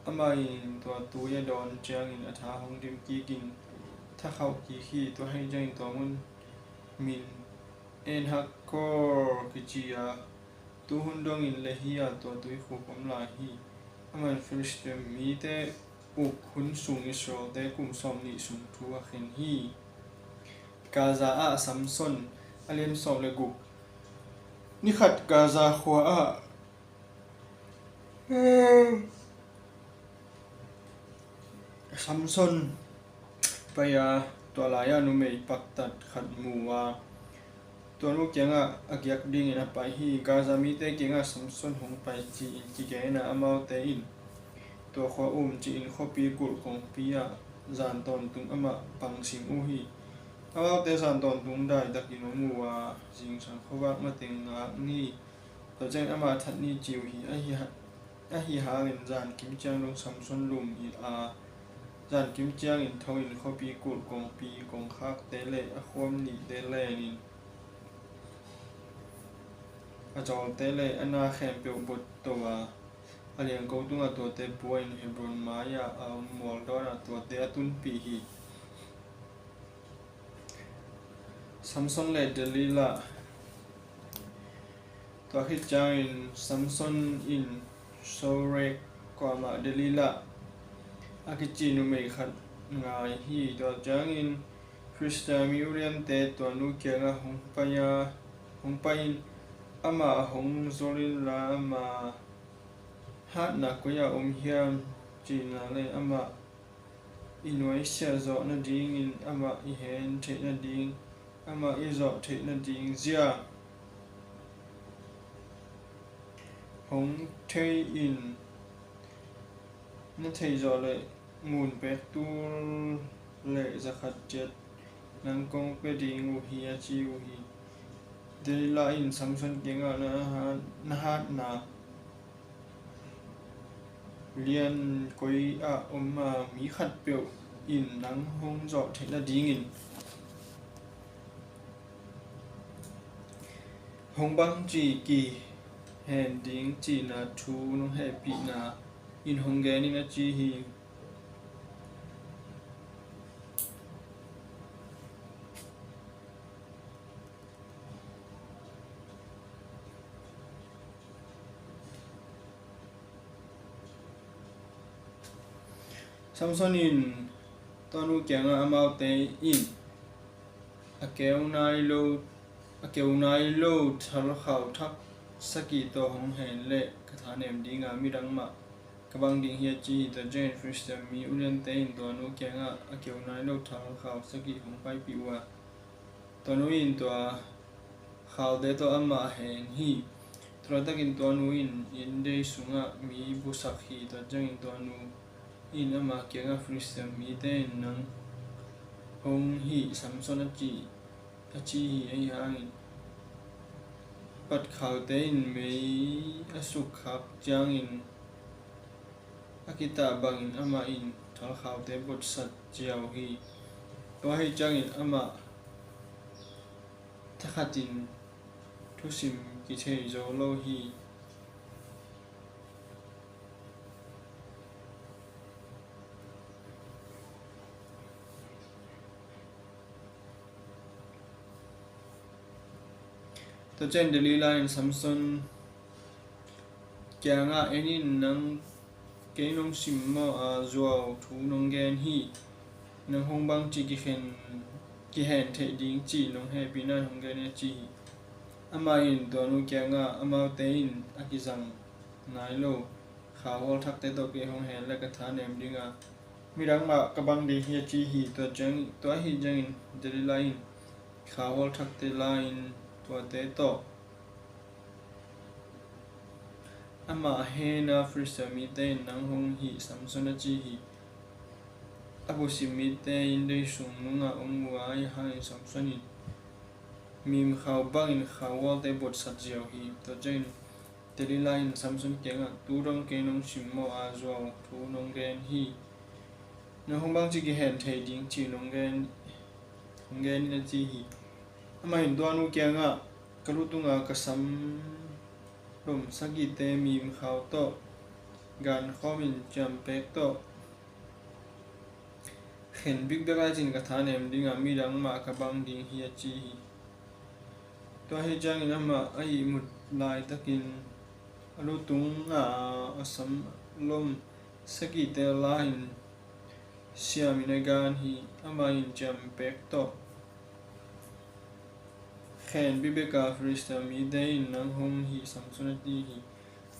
Amah in tua tui a dawn ciangin a tha hong dim kikin tha khauh kik hi. Tua ahih ciangin tua mun min En-hakkol kici a, tuhun dongin Lehi-a tua tuikhuk om lai hi. Amah in Filistia mite uk hun sung Israel-te kum sawmnih sung thu a khen hi." Gaza ah Samson, a lian sawm le guk. Ni khat Gaza khua ah Samson pai a, tua lai-ah numei paktat khat mu a, tua nu kiangah a giak dingin a pai hi. Gaza mite kiangah Samson hong pai ci-in kigen a, amaute in tua khua um ci-in khuapi kulh kongpi ah zan tawntung amah pang sim uh hi. Amaute zan tawntung daitakin om uh a, zingsang khuavak mateng ngak ni. Tua ciangin amah that ni ci uh hi. Ahi ha-, ahi hangin zankim ciang dong Samson lum hi a, zankim ciangin tho in khuapi kulh kongpi kongkhakte le a khuam nihte lenin a cawlte le a na khempeuh bot to a, a liangko tungah tuate pua in Hebron mai-ah a om mual dawnah tuate a tunpih hi. Samson le Delilah. Tua khit ciangin Samson in Sorek kuamah Delilah a kici numei khat ngai hi. Tua ciangin Filistia mi uliante tua nu kiangah hong pai a, hong pai-in, "Amah hong zol inla, ama hatna koi-ah om hiam?" cihna le amah i nuaisiah zawh nadingin amah i hen theih nading, amah i zawh theih nading zia hong thei in, na theih zawh leh ngun pek tul le zakhat ciat nang kong pia ding uh hi, a ci uh hi. Delilah in Samson kiangah, "Na hat, na hatna lian koi-ah om a, mi khatpeuh in nang hong zawh theih nadingin hong bangci kihen ding cihna thu nong hehpihna in hong gen in," a ci hi. Samson in tua nu kiangah, "Amaute in a keu nai lo, a keu nai lo thalkhau thak sagih tawh hong hen leh ka thanem dinga midang mah ka bang ding hi," a ci hi. Tua ciangin Filistia mi uliante in tua nu kiangah a keu nai lo thalkhau sagih hong paipih uh a, tua nu in tua khaute tawh amah a hen hi. Tua laitakin tua nu in inn dei sungah mi busak hi. Tua ciangin tua nu in ama kiangah, Filistia mite in nang hong hih Samson a ci, a ci hi. Ahi hangin patkhaute in mei a sukkhak ciangin a kitah bangin amah in thalkhaute botsat ziau hi. Tua ahih ciangin amah thakhatin thusim kithei zo lo hi. Tua ciang Delila in Samson kiangah, En in, nang kei nong simmawh a zuau thu nong gen hi. Nang hong bangci kihen, kihen theih ding cih nong hehpihna in hong gen hi, a ci hi. Amah in tua nu kiangah, Amaute in a kizang nai lo khauhual thakte tawh kei hong hen leh ka thanem ding a, midang mah ka bang ding hi, a ci hi. Tua ciang, tua ahih ciangin Delila in khauhual thakte la-in tuate tawh amah a hen a, Filistia mite in nang hong hih Samson a ci hi. A pusim mite inn dei sung nungah om uh a, ahi hangin Samson in mimkhau bangin khauhualte botsat ziau hi. Tua ciangin Delila in Samson kiangah, Tu dong kei nong simmawh a zuau thu nong gen hi. Nang hong bangci kihen thei ding cih nong gen, nong gen in, a ci hi. Amah in tua nu kiangah, Ka lu tunga ka sam lom sagihte mimkhau tawh gankhawmin ciampek tawh khen bikbek a, lecin ka thanem ding a, midang mah ka bang ding hi, a ci hi. Tua ahih ciangin amah a ihmut laitakin a lu tunga a sam lom sagihte la-in siamin a gan hi. Amah in ciampek tawh khen bikbek a, Filistia mite in nang hong hih Samson a ci hi.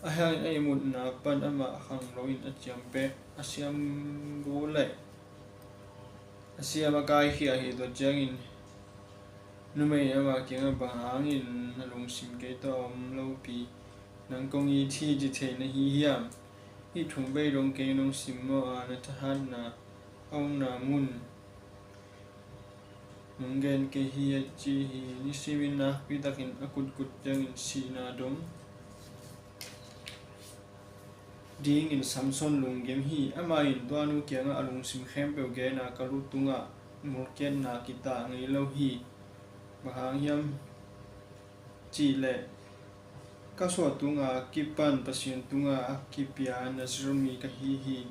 Ahi hangin a ihmutna pan amah khang loin a ciampek, a siam gu leh a siam a kaikhia hi. Tua ciangin numei in ama kiangah, Bang hangin na lungsim kei tawh a om lopi, nang kong it hi ci thei na hi hiam? Hih thu bei dong kei nong simmawh a, na thahatna a omna mun nong gen kei hi, a ci hi. Nisimin nakpi takin a kutkut ciangin sihna dong dingin Samson lunggim hi. Amah in tua nu kiangah a lungsim khempeuh gen a, Ka lu tungah mulkiatna kitah ngei lo hi. Bang hang hiam cih leh ka suah tunga kipan Pasian tungah a kipia Nazir mi ka hi hi.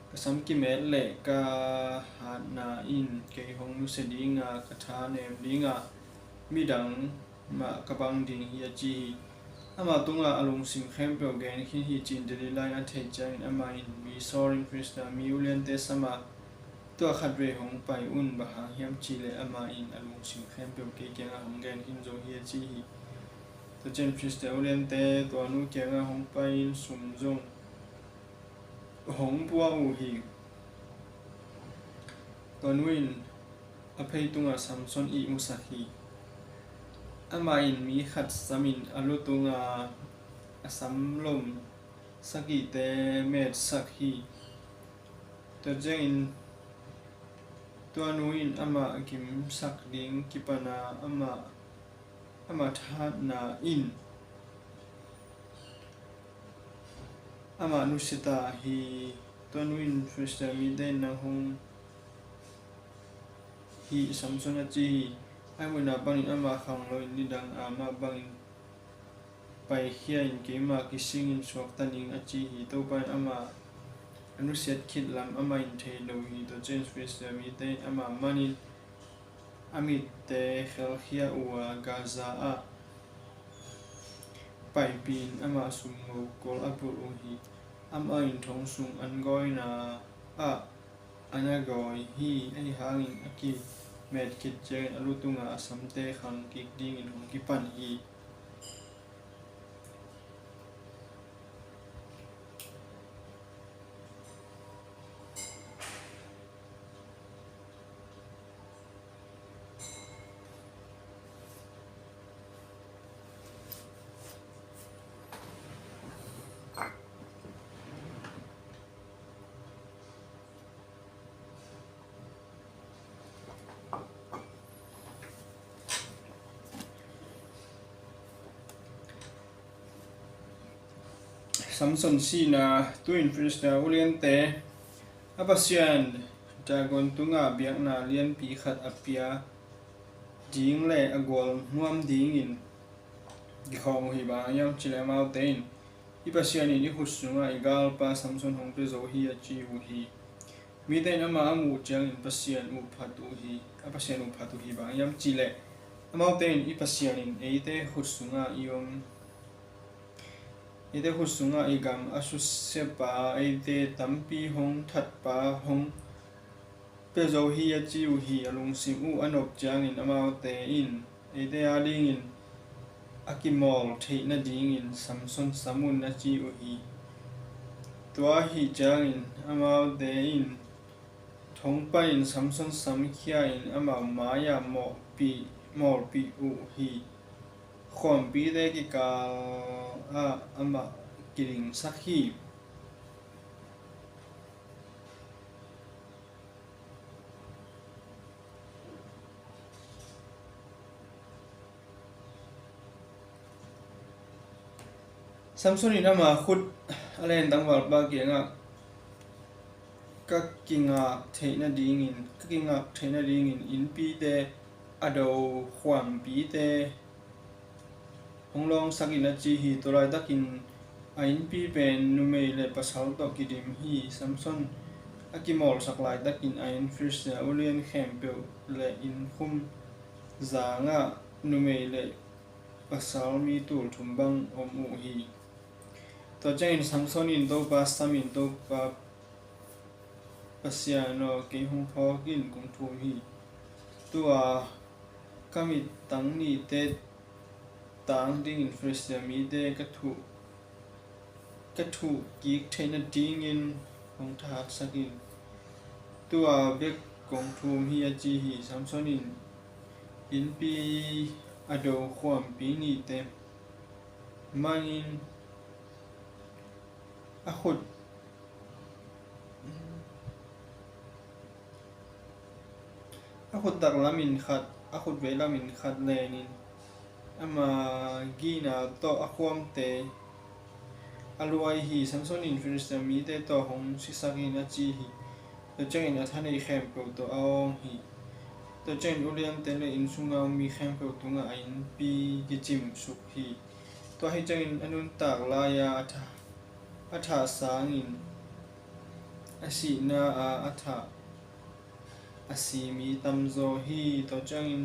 Ka sam kimet leh ka hatna in kei hong nusia ding a, ka thanem ding a, midang mah ka bang ding hi, a ci hi. Amah tungah a lungsim khempeuh gen khin hi, ci-in Delila in a theih ciangin amah in mi sawlin Filistia mi uliante sam a, Tua khatvei hong pai un, bang hang hiam cih leh amah in a lungsim khempeuh kei kiangah hong gen khin zo hi, a ci hi. Tua ciang Filistia uliante tua nu kiangah hong pai-in sum zong hong pua uh hi. Tua nu in a phei tungah Samson ihmusak hi. Amah in mi khat samin a lu tunga a sam lom sagihte metsak hi. Tua ciangin tua nu in amah gimsak ding kipan a, amah, amah thahatna in amah nusia ta hi. Tua nu in, Filistia mite in nang hong hih Samson a ci hi. A ihmutna panin amah khang loin nidang a mah bangin paikhia in, keimah kisingin suakta ning, a ci hi. Topa in amah a nusiat khit lam amah in thei lo hi. Tua ciang Filistia mite in amah manin a mitte khelkhia uh a, Gaza ah paipih in amah sumngo kol a pulh uh hi. Amah in thong sung an gawina ah an a gawi hi. Ahi hangin a kimet khit ciangin a lu tunga a samte khang kik dingin hong kipan hi. Samson sihna. Tu-in Filistia uliante a pasian Dagon tungah biakna lianpi khat a pia ding le a gual nuam dingin kikhawm uh hi. Bang hang hiam cih leh amaute in, "I Pasian in i khut sungah i galpa Samson hong pia zo hi," a ci uh hi. Mite in amah a muh ciangin Pasian uh phat uh hi, a Pasian uh phat uh hi. Bang hang hiam cih leh amaute in, "I Pasian in eite khut sungah i om, eite khut sungah i gam a susiapa, eite tampi hong thatpa hong pia zo hi," a ci uh hi. A lungsim uh a nop ciangin amaute in eite adingin a kimawl theih nadingin Samson sam un, a ci uh hi. Tua ahih ciangin amaute in thong panin Samson samkhia-in amau mai-ah mawlpih, mawlpih uh hi. Khuampite kikal ah amah kidingsak hi. Samson in ama khut a len tangvalpa kiangah, "Ka kingak theih nadingin, ka kingak theih nadingin innpite a do khuampite hong lawngsak in," a ci hi. Tua laitakin a innpi pen numei le pasal tawh kidim hi. Samson a kimawlsak laitakin a inn Filistia ulian khempeuh le innkhum zangah numei le pasal mi tul thum bang om uh hi. Tua ciangin Samson in Topa samin, "Topa Pasian aw, kei hong phawk in, kong thum hi. Tua ka mittang nihte tang dingin Filistia mite ka thuh, ka thuh kik theih nadingin hong thahatsak in. Tua bek kong thum hi," a ci hi. Samson in innpi a do khuampi nihte manin a khut, a khut tak lamin khat, a khut vei lamin khat lenin ama gina tawh a khuamte a luai hi. Samson in, "Filistia mite tawh hong sisak in," a ci hi. Tua ciangin a thaneih khempeuh tawh a awng hi. Tua ciangin uliante le inn sunga mi khempeuh tungah a innpi kicimsuk hi. Tua ahih ciangin a nuntak lai-a a thah, a thah sangin a sihna-a a thah a si mi tamzaw hi. Tua ciangin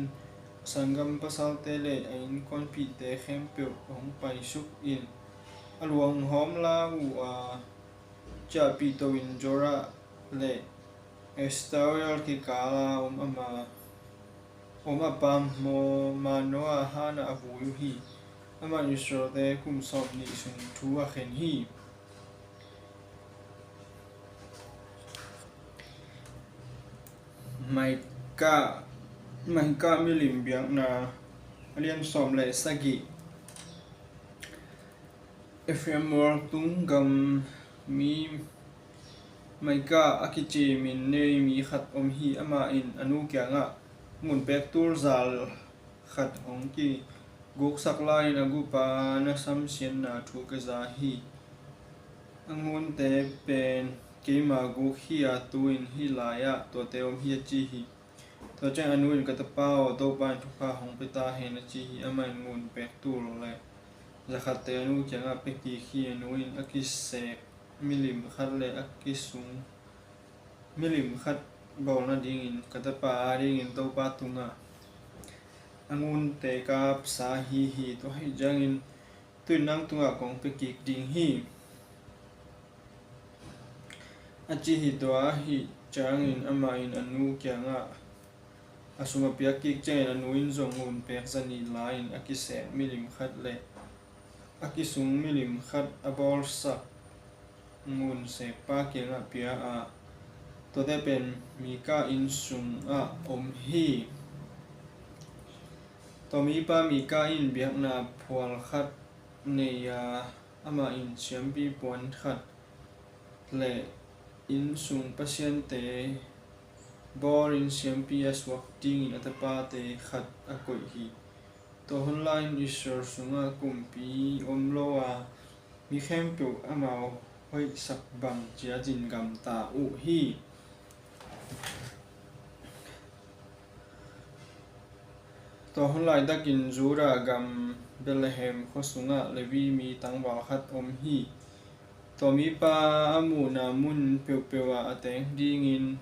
a sanggam pasalte le a innkuanpihte khempeuh hong paisuk in, a luanghawm la uh a, ciahpih to-in Zora le Estaol kikala om ama, om a pa Manoa hanah a vui uh hi. Amah in Israelte kum sawmnih sung thu a khen hi. Maika, Maika milim biakna, a lian sawm le sagih. Efraim mual tung gam mi Maika a kici min nei mi khat om hi. Amah in a nu kiangah, "Ngun pek tul zal khat hong kiguksak lai-in a gupa na samsiatna thu ka za hi. A ngunte pen keima guk hi a, tu-in hih lai-ah tuate om hi," a ci hi. Tua ciang a nu in, "Ka tapa aw, Topa in thupha hong pia ta hen," a ci hi. Amah in ngun pek tul le za khatte a nu kiangah pia kik hi. A nu in a kisek milim khat le a kisung milim khat bawl nadingin ka tapa adingin Topa tungah a ngunte ka apsa hi hi. Tua ahih ciangin tu-in nang tungah kong pia kik ding hi, a ci hi. Tua ahih ciangin amah in a nu kiangah a sum a piak kik ciangin a nu in zong ngun pek za nih la-in a kisek milim khat le a kisung milim khat a bawlsak ngun sekpa kiangah pia a, tuate pen Mika inn sungah om hi. Tua mipa Mika in biakna phual khat nei a, amah in siampi puan khat le inn sung pasiante bawlin siampi a suak dingin a tapate khat a koih hi. Tua hun lai-in Israel sungah kumpi om lo a, Mi khempeuh amau hoihsak bang ciatin gamta uh hi. Tua hun laitakin Judah gam Bethlehem khua sungah Levi mi tangval khat om hi. Tua mipa a muhna mun peuhpeuh ah a teng dingin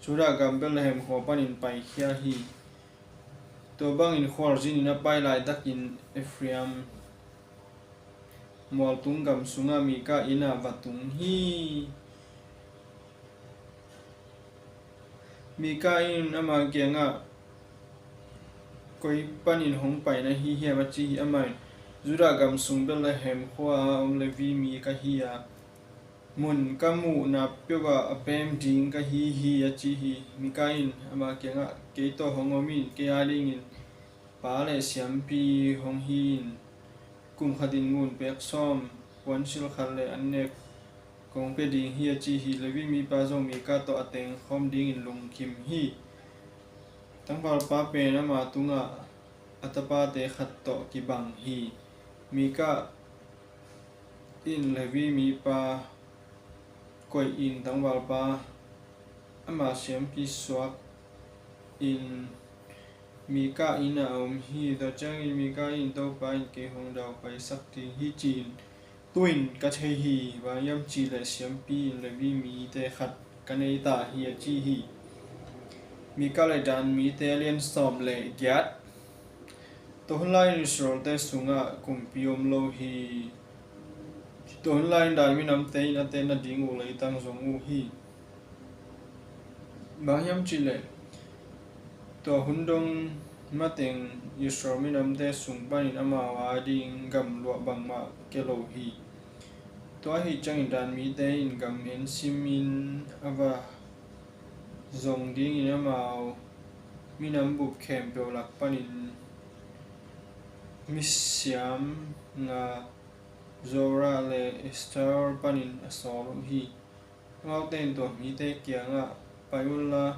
Judah gam Bethlehem khua panin paikhia hi. Tua bangin khualzinin a pai laitakin Ephraim mualtung gam sungah Mika inn ah va tung hi. Mika in ama kiangah, "Koi panin hong pai na hi hiam?" a ci hi. Amah in, "Judah gam sung Bethlehem khua a om Levi mi ka hi a, mun ka muhna peuh ah a pem ding ka hi hi," a ci hi. Mika in ama kiangah, "Kei tawh hong om in, kei a dingin pa le siampi hong hi in, kum khatin ngun pek sawm, puansilh khat le annek kong pia ding hi," a ci hi. Levi mipa zong Mika tawh a teng khawm dingin lungkim hi. Tangvalpa pen ama tungah a tapate khat tawh kibang hi. Mika in Levi mipa koihin tangvalpa ama siampi suakin Mika inn ah a om hi. Tua ciangin Mika in, "Topa in kei hong daupaisak ding hi ci-in tu-in ka thei hi. Bang hiam cihleh siampi in Levi mite khat ka nei ta hi," a ci hi. Mika le Dan mite a lian sawm le giat. Tua hun lai-in Israelte sungah kumpi om lo hi. Tua hun lai-in Dan minamte in a tenna ding uh leitang zong uh hi. Bang hiam cihleh tua hun dong mateng Israel minamte sung panin amau a ding gam luah bangmah kia lo hi. Tua ahih ciangin Dan mite in gam en simin a va zong dingin amau minam bup khempeuh lak panin misiam nga Zora le Estaol panin a sawl uh hi. Amaute in tua mite kiangah, "Pai unla,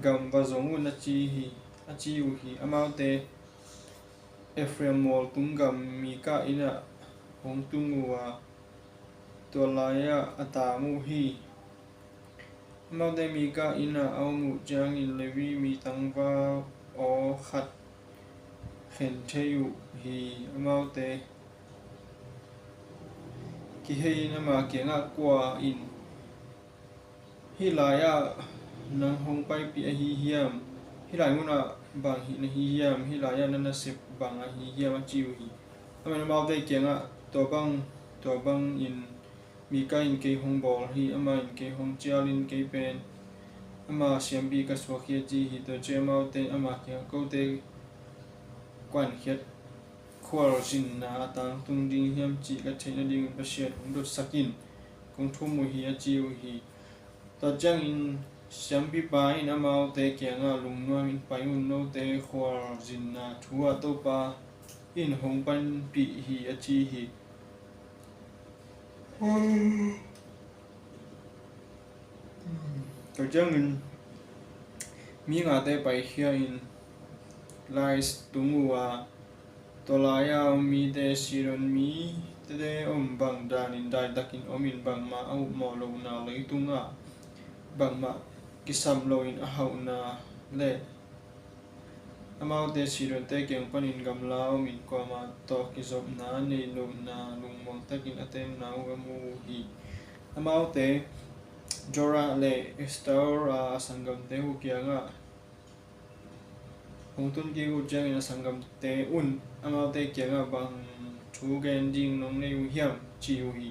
gam va zong un," a ci hi, a ci uh hi. Amaute Ephraim mualtung gam Mika inn ah hong tung uh a, tua lai-ah a taam uh hi. Amaute Mika inn ah a om uh ciangin Levi mi tangval aw khat khen thei uh hi. Amaute kihei-in ama kiangah, "Kua in hih lai-ah nang hong paipih ahi hiam? Hih lai munah bang hih na hi hiam? Hih lai-ah na nasep bang ahi hiam?" a ci uh hi. Amah in amaute kiangah, "Tua bang, tua bangin Mika in kei hong bawl hi. Amah in kei hong cialin kei pen ama siampi ka suak hi," a ci hi. Tua ciang amaute in ama kiangah, "Kote kuankhiat khualzinna a tangtung ding hiam cih ka theih nadingin Pasian hong dotsak in, kong thum uh hi," a ci uh hi. Tua ciangin siampipa in amaute kiangah, "Lungnuamin pai un, note khualzinna thu ah Topa in hong panpih hi," a ci hi. Tua ciangin mi ngate paikhia-in Lais tung uh a, tua lai-a om mite Sidon mite om bang danin daitakin omin, bangmah a upmawh lohna leitungah bangmah kisam loin a hauhna le amaute Sidonte kiang panin gamla omin kuamah tawh kizopna a neih lohna lungmuang takin a tenna uh a mu uh hi. Amaute Zora le Estaol a sanggamte uh kiangah hong tun kik uh ciangin a sanggamte un amaute kiangah, "Bang thu gen ding nong nei uh hiam?" ci uh hi.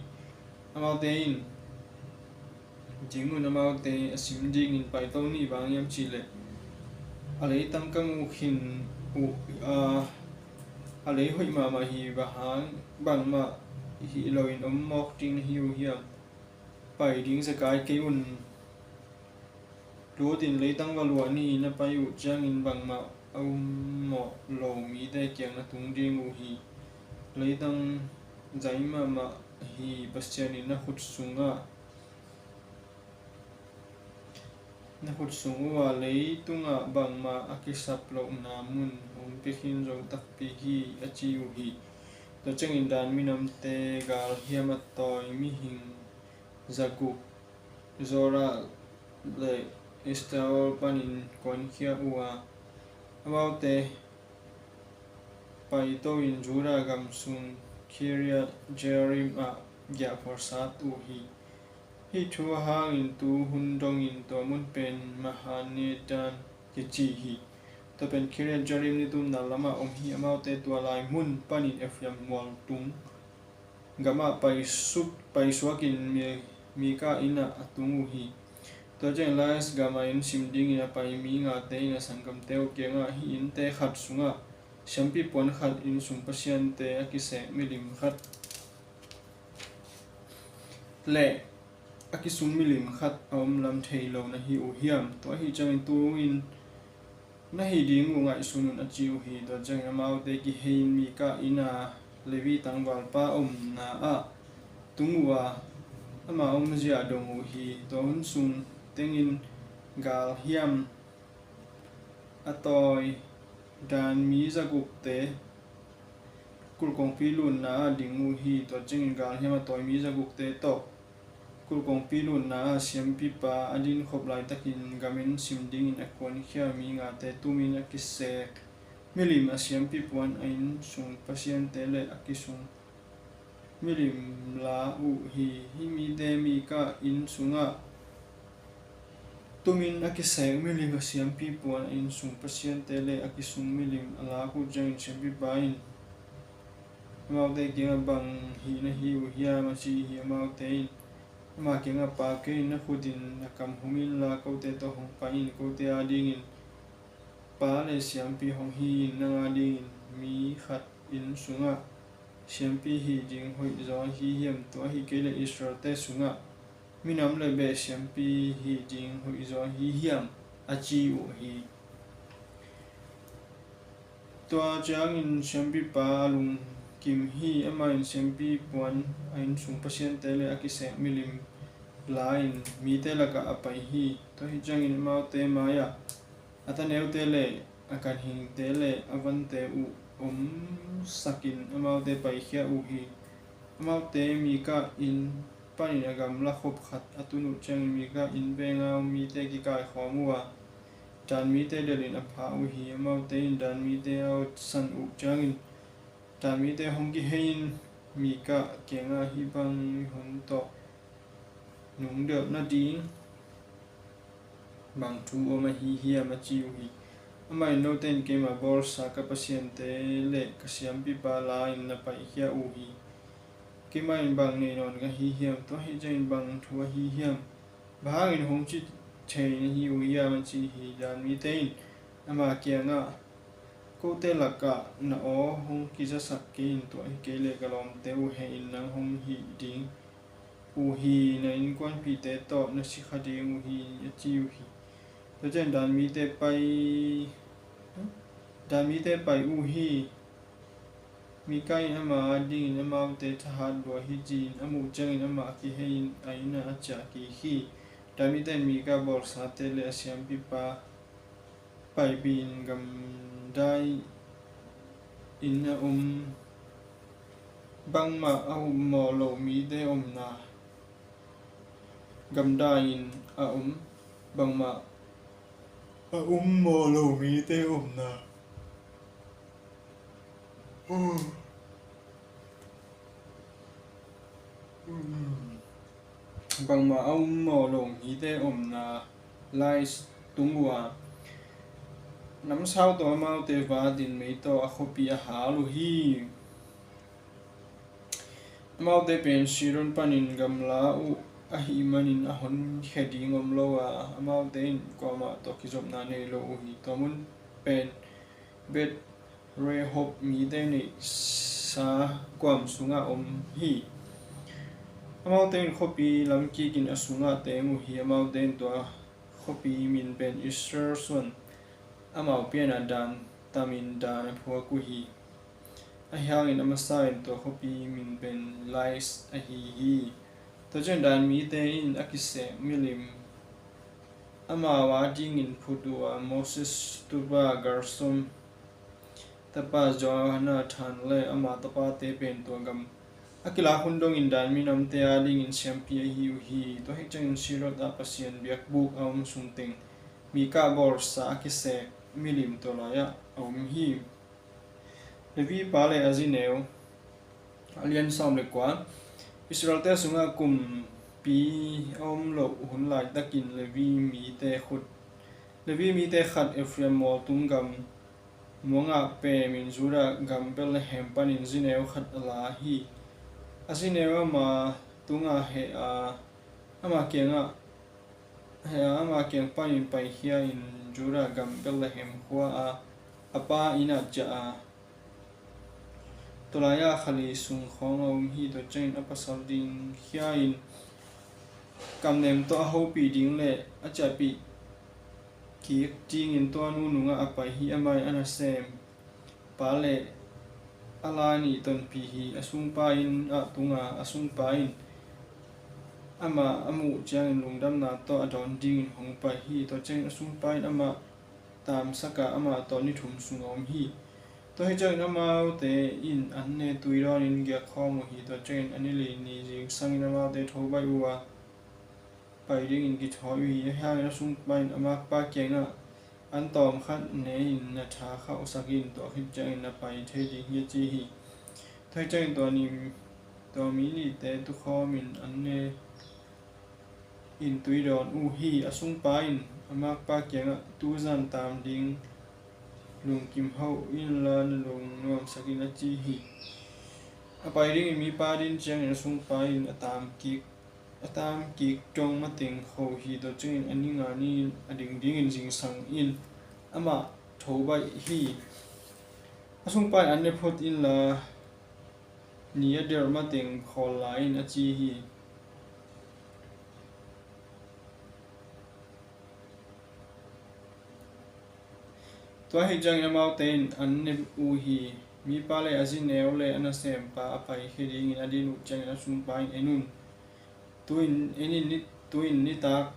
Amaute in, "Ding un, amaute a sim dingin paito ni, bang hiam cihleh a leitang ka mu khin uh a, a lei hoih mahmah hi, bang hang bangmah hih loin om mawk ding na hi uh hiam? Pai ding zekai kei un. Lutin leitang va luah ni, na pai uh ciangin bangmah a um mawh lo mite kiang na tung ding uh hi. Leitang zai mahmah hi, Pasian in na khut sungah na khut sung uh a, leitungah bangmah a kisap lohna mun hong pia khin zo takpi hi, a ci uh hi. Tua ciangin Dan minamte galhiam a tawi mihing zaguk Zora le Estaol panin kuankhia uh a, amaute paito in Judah gam sung Kiriath Jearim ah giahphual sat uh hi. Hih thu hangin tu hun dongin tua mun pen Mahanedan kici hi. Tua pen Kiriath Jearim nitumna lamah om hi. Amaute tua lai mun panin Ephraim mualtung gamah paisuk, paisuakin Mi-, Mika inn ah a tung uh hi. Tua ciang Lais gam a inn sim dingin a pai mi ngate in a sanggamte uh kiangah, hih innte khat sungah siampi puan khat, inn sung pasiante a kisek milim khat le a kisung milim khat a om lam thei lo na hi uh hiam? Tua ahi ciangin tu-in na hih ding uh ngaihsun un, a ci uh hi. Tua ciangin amaute kihei-in Mika inn a Levi tangvalpa omna ah tung uh a, ama omzia dong uh hi. Tua hun sung tengin galhiam a tawi Dan mi zagukte kulh kongpi lunna ah ding uh hi. Tua ciangin galhiam a tawi mi zagukte tawh kulh kongpi lunna ah siampipa a dinkhop laitakin gam inn sim dingin a kuankhia mi ngate tumin a kisek milim a siampi puan, a inn sung pasiante le a kisung milim la uh hi. Hih mite Mika inn sungah tumin a kisek milim a siampi puan, a inn sung pasiante le a kisung milim a lak uh ciangin siampipa in amaute kiangah, "Bang hih na hi uh hiam?" a ci hi. Amaute in ama kiangah, "Pa kei in, na khut in na kam hum inla, kote tawh hong pai in. Kote adingin pa le siampi hong hi in, nang adingin mi khat inn sungah siampi hih ding hoih zaw ahi hiam? Tua hi kei leh Israelte sungah minam le beh siampi hih ding hoih zaw ahi hiam?" a ci uh hi. Tua ciangin siampipa a lungkim hi. Amah in siampi puan, a inn sung pasiante le a kisek milim la-in mite lakah a pai hi. Tua ahih ciangin amaute mai-ah a taneute le a ganhingte le a vante uh omsakin amaute paikhia uh hi. Amaute Mika inn panin a gamla khop khat a tun uh ciangin Mika inn venga mite kikaikhawm uh a, Dan mite delhin a pha uh hi. Amaute in Dan mite a awtsan uh ciangin Dan mite hong kihei-in Mika kiangah, "Hih bang mihon tawh nungdelh nading bang thu om ahi hiam?" a ci uh hi. Amah in, "Note in keima bawlsa ka pasiante le ka siampipa la-in na paikhia uh hi. Keimah in bang nei nawn ka hi hiam? Tua ahih ciangin bang thu ahi hiam? Bang hangin hong ci thei na hi uh hiam?" a ci hi. Dan mite in ama kiangah, "Kote lakah na aw hong kizasak kei in. Tua hi kei leh ka lawmte uh heh in nang hong hih ding uh hi. Na innkuanpihte tawh na si kha ding uh hi," a ci uh hi. Tua ciang Dan mite pai, Dan mite pai uh hi. Mika in ama adingin amaute thahat lua hi ci-in a muh ciangin amah kihei-in a inn ah a ciah kik hi. Dan mite in Mika bawlsate le a siampipa paipih-in gamdai in a om, bangmah a um mawh loh mite omna, gamdai in a om, bangmah a um mawh loh mite omna, bangmah a um mawh loh mite omna Lais tung uh a, namsau tawh amaute vatin mei tawh a khuapi a hal uh hi. Amaute pen Sidon panin gamla uh ahih manin a honkhia ding om lo a, amaute in kuamah tawh kizopna nei lo uh hi. Tua mun pen Beth Rehob mite neihsa kuam sungah om hi. Amaute in khuapi lamkikin a sungah teng uh hi. Amaute in tua khuapi min pen Ester suan, amau pianah Dan tamin Dan a phuak uh hi. Ahi hangin a masa in tua khuapi min pen Lais ahi hi. Tua ciang Dan mite in a kisek milim amau adingin phut uh a, Moses tupa Gersom tapa Jonathan le ama tapate pen tua gam a kilak hun dongin dan minamte adingin siampi ahi uh hi. Tua hi ciangin Shiloh ah Pasian biakbuk a om sungteng Mika bawlsa a kisek milim tua lai-ah a om hi. Levi pa le a zineu. A lian sawm le kua. Israelte sungah kumpi a om loh hun laitakin Levi mite khut, Levi mite khat Efraim mualtung gam muangah pemin Judah gam Bethlehem panin zineu khat a la hi. A zineu ama tungah heh a, ama kiangah heh a, ama kiang panin paikhia in Judah gam Bethlehem khua-ah a pa innah ciah a, tua lai-ah khali sung khawng a om hi. Tua ciangin a pasal ding khia in kamnem tawh a hopih ding le a ciahpih kik dingin tua nu nungah a pai hi. Amah in a nasem pa le a la nih tonpih hi. A sungpa in ah tunga, a sungpa in amah a muh ciangin lungdamna tawh a dawn dingin hong pai hi. Tua ciangin a sungpa in amah taamsak a, amah tawh ni thum sung a om hi. Tua hi ciangin amaute in an ne tui dawnin giak khawm uh hi. Tua ciangin a ni li ni zingsangin amaute tho baih uh a, pai dingin kithawi uh hi. Ahi hangin a sungpa in a makpa kiangah, an tawm khat ne-in na tha khauhsak in, tua khit ciangin na pai thei ding hi, a ci hi. Tua hi ciangin tua ni, tua mi nihte tukhawmin an ne in tui dawn uh hi. A sungpa in a makpa kiangah, tu zan taam ding lungkim hauh inla na lung nuamsak in, a ci hi. A pai dingin mipa din ciangin a sungpa in a taam kik, a taam kik dong mateng kho hi. Tua ciangin a ni nga ni a ding dingin zingsang in amah tho baih hi. A sungpa in an ne phot inla ni a der mateng khawl lai in, a ci hi. Tua hi ciangin amaute in an ne uh hi. Mipa le a zineu le a nasempa a paikhia dingin a din uh ciangin a sungpa in, en un, tu-in, en in ni, tu-in nitak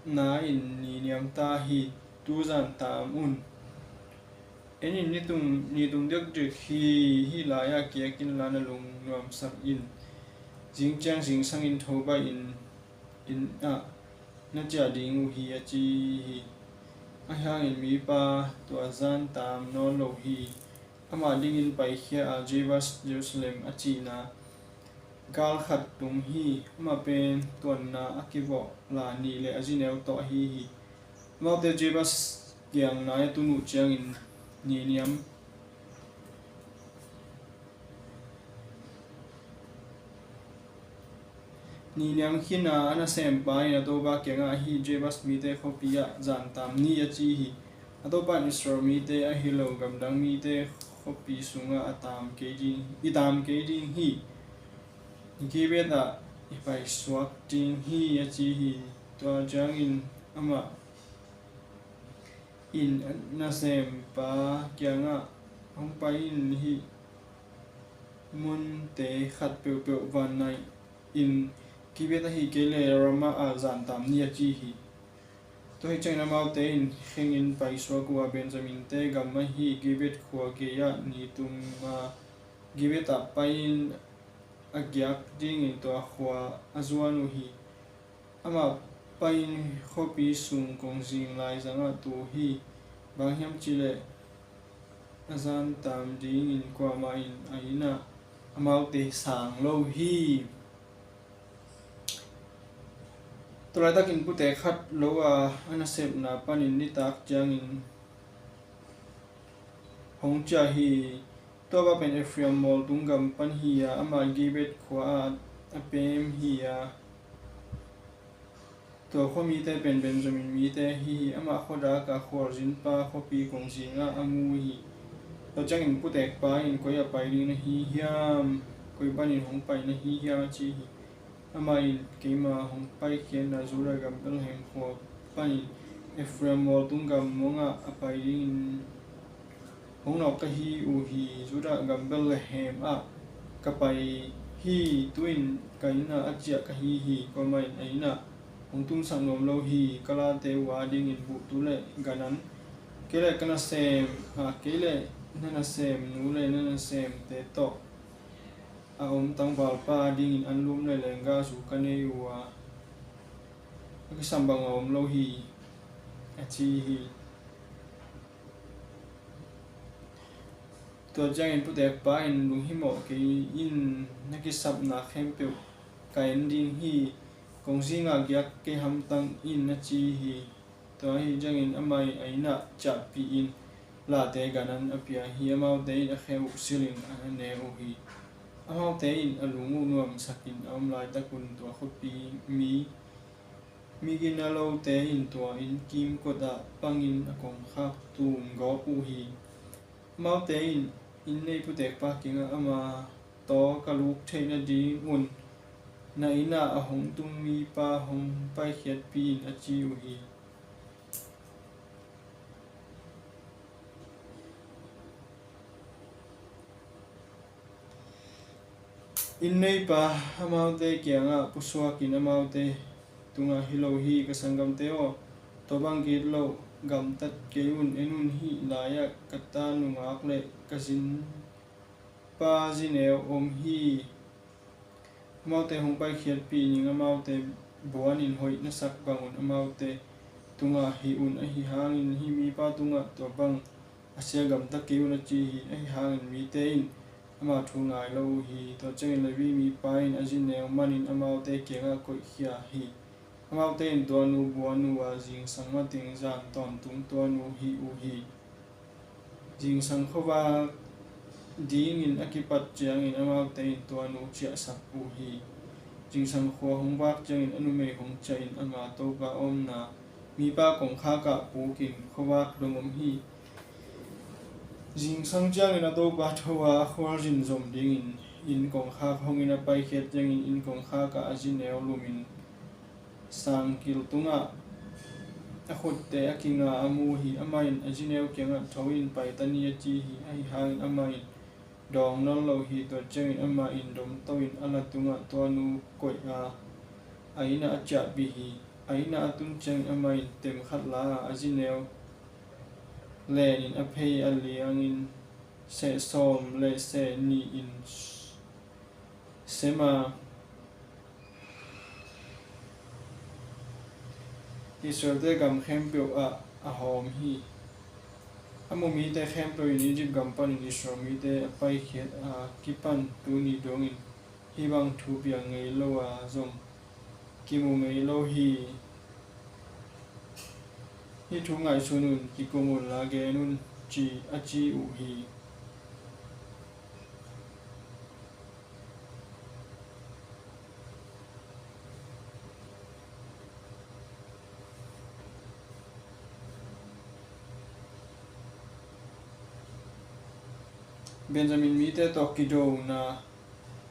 na in ni niam ta hi, tu zan taam un. En in, nitung, nitung diakdiak hi, hih lai-ah kiak inla na lung nuamsak in. Zing ciang zingsangin tho baih in, inn ah na ciah ding uh hi, a ci hi. Ahi hangin mipa tua zan taam nawn lo hi. Amah dingin paikhia a, Jebus Jerusalem a cihna gal khat tung hi. Amah pen tuanna a kivawh la nih le a zineu tawh ahi hi. Amaute Jebus kiang nai a tun uh ciangin ni niam, ni niam khin a, a nasempa in a topa kiangah, hih Jebus mite khuapi ah zan taam ni, a ci hi. A topa in Israel mite ahi lo gamdang mite khuapi sungah a taam kei ding, i taam kei ding hi. Gibeah ah i paisuak ding hi, a ci hi. Tua ciangin amah in a nasempa kiangah, hong pai in, hih munte khat peuhpeuh vannai in Gibeah ahih kei leh Ramah ah zan taam ni, a ci hi. Tua hi ciangin amaute in khengin paisuak uh a, Benjamin-te gam ahi Gibeah khua gei-ah ni tum a, Gibeah ah pai-in a giak dingin tua khua a zuan uh hi. Amah pai-in khuapi sung kongzing laizangah tu hi. Bang hiam cihleh a zan taam dingin kuamah in a inn ah amaute sang lo hi. Tua laitakin putek khat lo a, a nasepna panin nitak ciangin hong ciah hi. Tua pa pen Efraim mualtung gam pan hi a, amah Gibeah khua ah a pem hi a, tua khua mite pen Benjamin mite ahi hi. Amah khuadak a khualzinpa khuapi kongzing ah a mu hi. Tua ciangin putekpa in, koi ah pai ding na hi hiam? Koi panin hong pai na hi hiam? a ci hi. Amah in, keima hong paikhiatna Judah gam Bethlehem khua panin Efraim mualtung gam muangah a pai dingin hong nawk ka hi uh hi. Judah gam Bethlehem ah ka pai hi. Tu-in ka inn ah a ciah ka hi hi. Kuamah in a inn ah hong tumsak nuam lo hi. Ka late uh adingin buhtu le ganan, kei le ka nasem, a, kei le na nasem nu le na nasemte tawh a om tangvalpa adingin anlum le lenggazu ka nei uh a, a kisam bang a om lo hi, a ci hi. Tua ciangin putekpa in, lunghimawh kei in, na kisapna khempeuh ka en ding hi. Kongzing ah giak kei hamtang in, a ci hi. Tua ahih ciangin amah in a inn ah ciahpih in late ganan a pia hi. Amaute in a khe uh silhin a ne uh hi. Amaute in a lung uh nuamsakin a om laitakun tua khuapi mi, mi gina lote in tua inn kimkot ah pangin a kongkhak tum gawp uh hi. Amaute in inn nei putekpa kiangah, ama tawh ka luk theih nadingun na inn ah a hong tung mipa hong paikhiatpih in, a ci uh hi. Inn neipa amaute kiangah pusuakin, amaute tungah, hi lo hi, ka sanggamte aw, tua bang gitloh gamtat kei un. En un, hih lai-ah ka ta nungak le ka zin pa zineu om hi. Amaute hong paikhiatpih ning, amaute buanin hoih na sak bangun amaute tungah hih un. Ahi hangin hih mipa tungah tua bang a sia gamta kei un, a ci hi. Ahi hangin mite in ama thu ngai lo uh hi. Tua ciangin Levi mipa in a zineu manin amaute kiangah koihkhia hi. Amaute in tua nu buan uh a, zingsang mateng zan tawntung tua nu hih uh hi. Zingsang khuavak dingin a kipat ciangin amaute in tua nu ciahsak uh hi. Zingsang khua hong vak ciangin a numei hong ciahin ama topa omna mipa kongkhak ah pukin khuavak dong om hi. Zingsang ciangin a topa tho a, a khualzin zom dingin inn kongkhak hongin a paikhiat ciangin inn kongkhak ah a zineu lumin sangkil tungah a khutte a kinga a mu hi. Amah in a zineu kiangah, tho in pai ta ni, a ci hi. Ahi hangin amah in dawng nawn lo hi. Tua ciangin amah in domto in a la tungah tua nu koih a, a inn ah a ciahpih hi. A inn ah a tun ciangin amah in tem khat la a, a zineu lenin a phei a liangin seh sawm le seh nih in sem a, Israelte gam khempeuh ah a hawm hi. A mu mite khempeuh in Egypt gam panin Israel mite a paikhiat a kipan tuni dongin hih bang thu piang ngei lo a zong kimu ngei lo hi. Hih thu ngaihsun un, kikum unla gen un, ci, a ci uh hi. Benjamin mite tawh kidona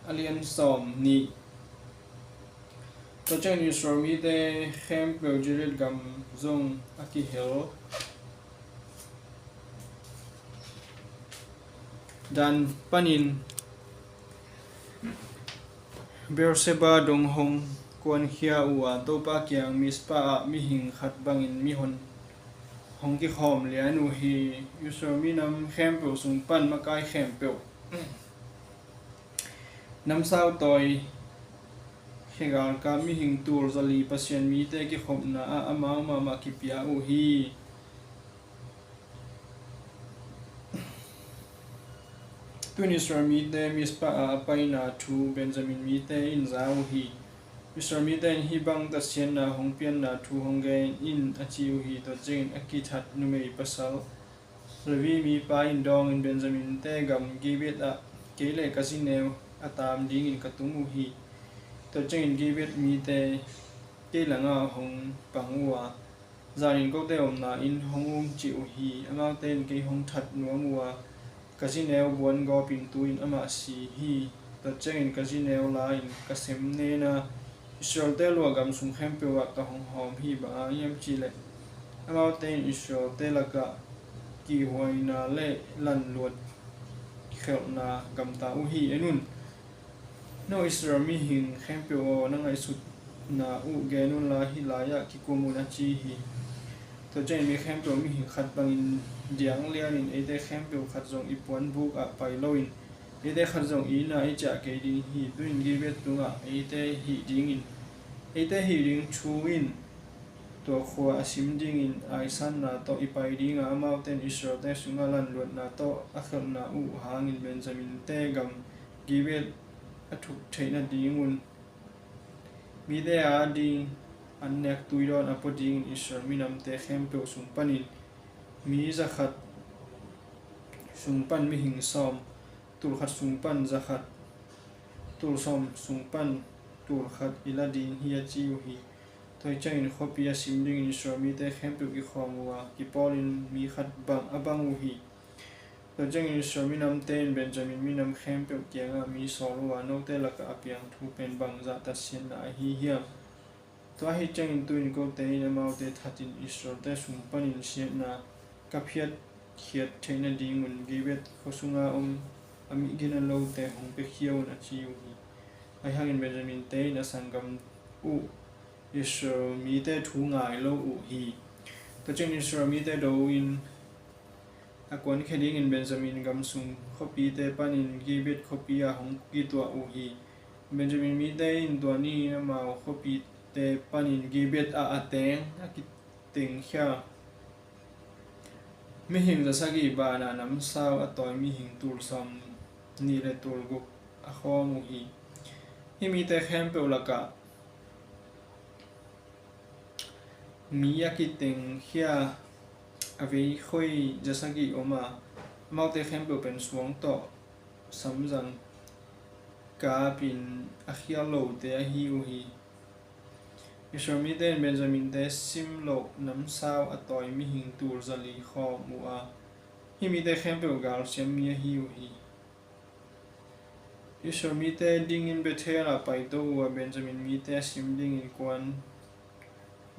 a lian sawm nih. Tua ciangin Israel mite khempeuh Gilead gam zong a kihel Dan panin Beersheba dong hong kuankhia uh a, Topa kiang Mizpah ah mihing khat bangin mihon hong kikhawm lian uh hi. Israel minam khempeuh sung pan makai khempeuh, namsau tawi, khegalkap, mihing tul zali, Pasian mite kikhopna ah amau mahmah kipia uh hi. Tun Israel mite Mizpah ah a paina thu Benjamin mite in za uh hi. Israel mite in, hih bang tatsianna hong pianna thu hong gen in, a ci uh hi. Tua ciangin a kithat numei pasal Levi mipa in dawngin, Benjamin te gam Gibeah ah kei le ka zineu a taam dingin ka tung uh hi. Tua ciangin Gibeah mite kei langah hong pang uh a, zanin kote omna inn hong um cih uh hi. Amaute in kei hong that nuam uh a, ka zineu buan gawpin tu-in amah si hi. Tua ciangin ka zineu la-in ka sem nen a, Israelte luah gam sung khempeuh ah ka hong hawm hi. Bang hang hiam cih leh amaute in Israelte lakah kihhuaina le lanluat khelhna gamta uh hi. En un, no Israel mihing khempeuh aw, na ngaihsut na uh gen unla, hih lai-ah kikum un, a ci hi. Tua ciangin mi khempeuh mihing khat bangin diang lianin eite khempeuh khat zong i puanbuk ah pai loin eite khat zong i inn ah i ciah kei ding hi. Tu-in Gibeah tungah eite hih dingin, eite hih ding thu in tua khua a sim dingin aisanna tawh i pai ding a, amaute in Israelte sungah lanluatna tawh a khelhna uh hangin Benjamin-te gam Gibeah a thuk theih nadingun mite a ding an nek tuidawn a pua dingin Israel minamte khempeuh sung panin mi zakhat sung pan mihing sawm, tul khat sung pan zakhat, tul sawm sung pan tul khat i la ding hi, a ci uh hi. Tua hi ciangin khuapi a sim dingin Israel mite khempeuh kikhawm uh a, kipawlin mi khat bang a bang uh hi. Tua ciangin Israel minamte in Benjamin minam khempeuh kiangah mi sawl uh a, note lakah a piang thu pen bangzah tatsiatna ahi hiam? Tua ahih ciangin tu-in kote in amaute thatin Israelte sung panin siatna ka phiatkhiat theih nadingun Gibeah khua sunga om a mihgina lote hong piakhia un, a ci uh hi. Ahi hangin Benjamin-te in a sanggam uh Israel mite thu ngai lo uh hi. Tua ciangin Israel mite do-in a kuankhia dingin Benjamin gam sung khuapite panin Gibeah khuapi ah hong kituah uh hi. Benjamin mite in tua ni-in amau khuapite panin Gibeah ah a teng a kitengkhia mihing za sagih banah namsau a tawi mihing tul sawm nih le tul guk a khawm uh hi. Hih mite khempeuh lakah mi a kitengkhia a veikhoi za sagih om a, amaute khempeuh pen suang tawh samzang kapin a khial lote ahi uh hi. Israel mite in Benjamin-te sim loh namsau a tawi mihing tul za li khawm uh a, hih mite khempeuh galsiam mi ahi uh hi. Israel mite dingin Bethel ah paito uh a, Benjamin mite a sim dingin kuan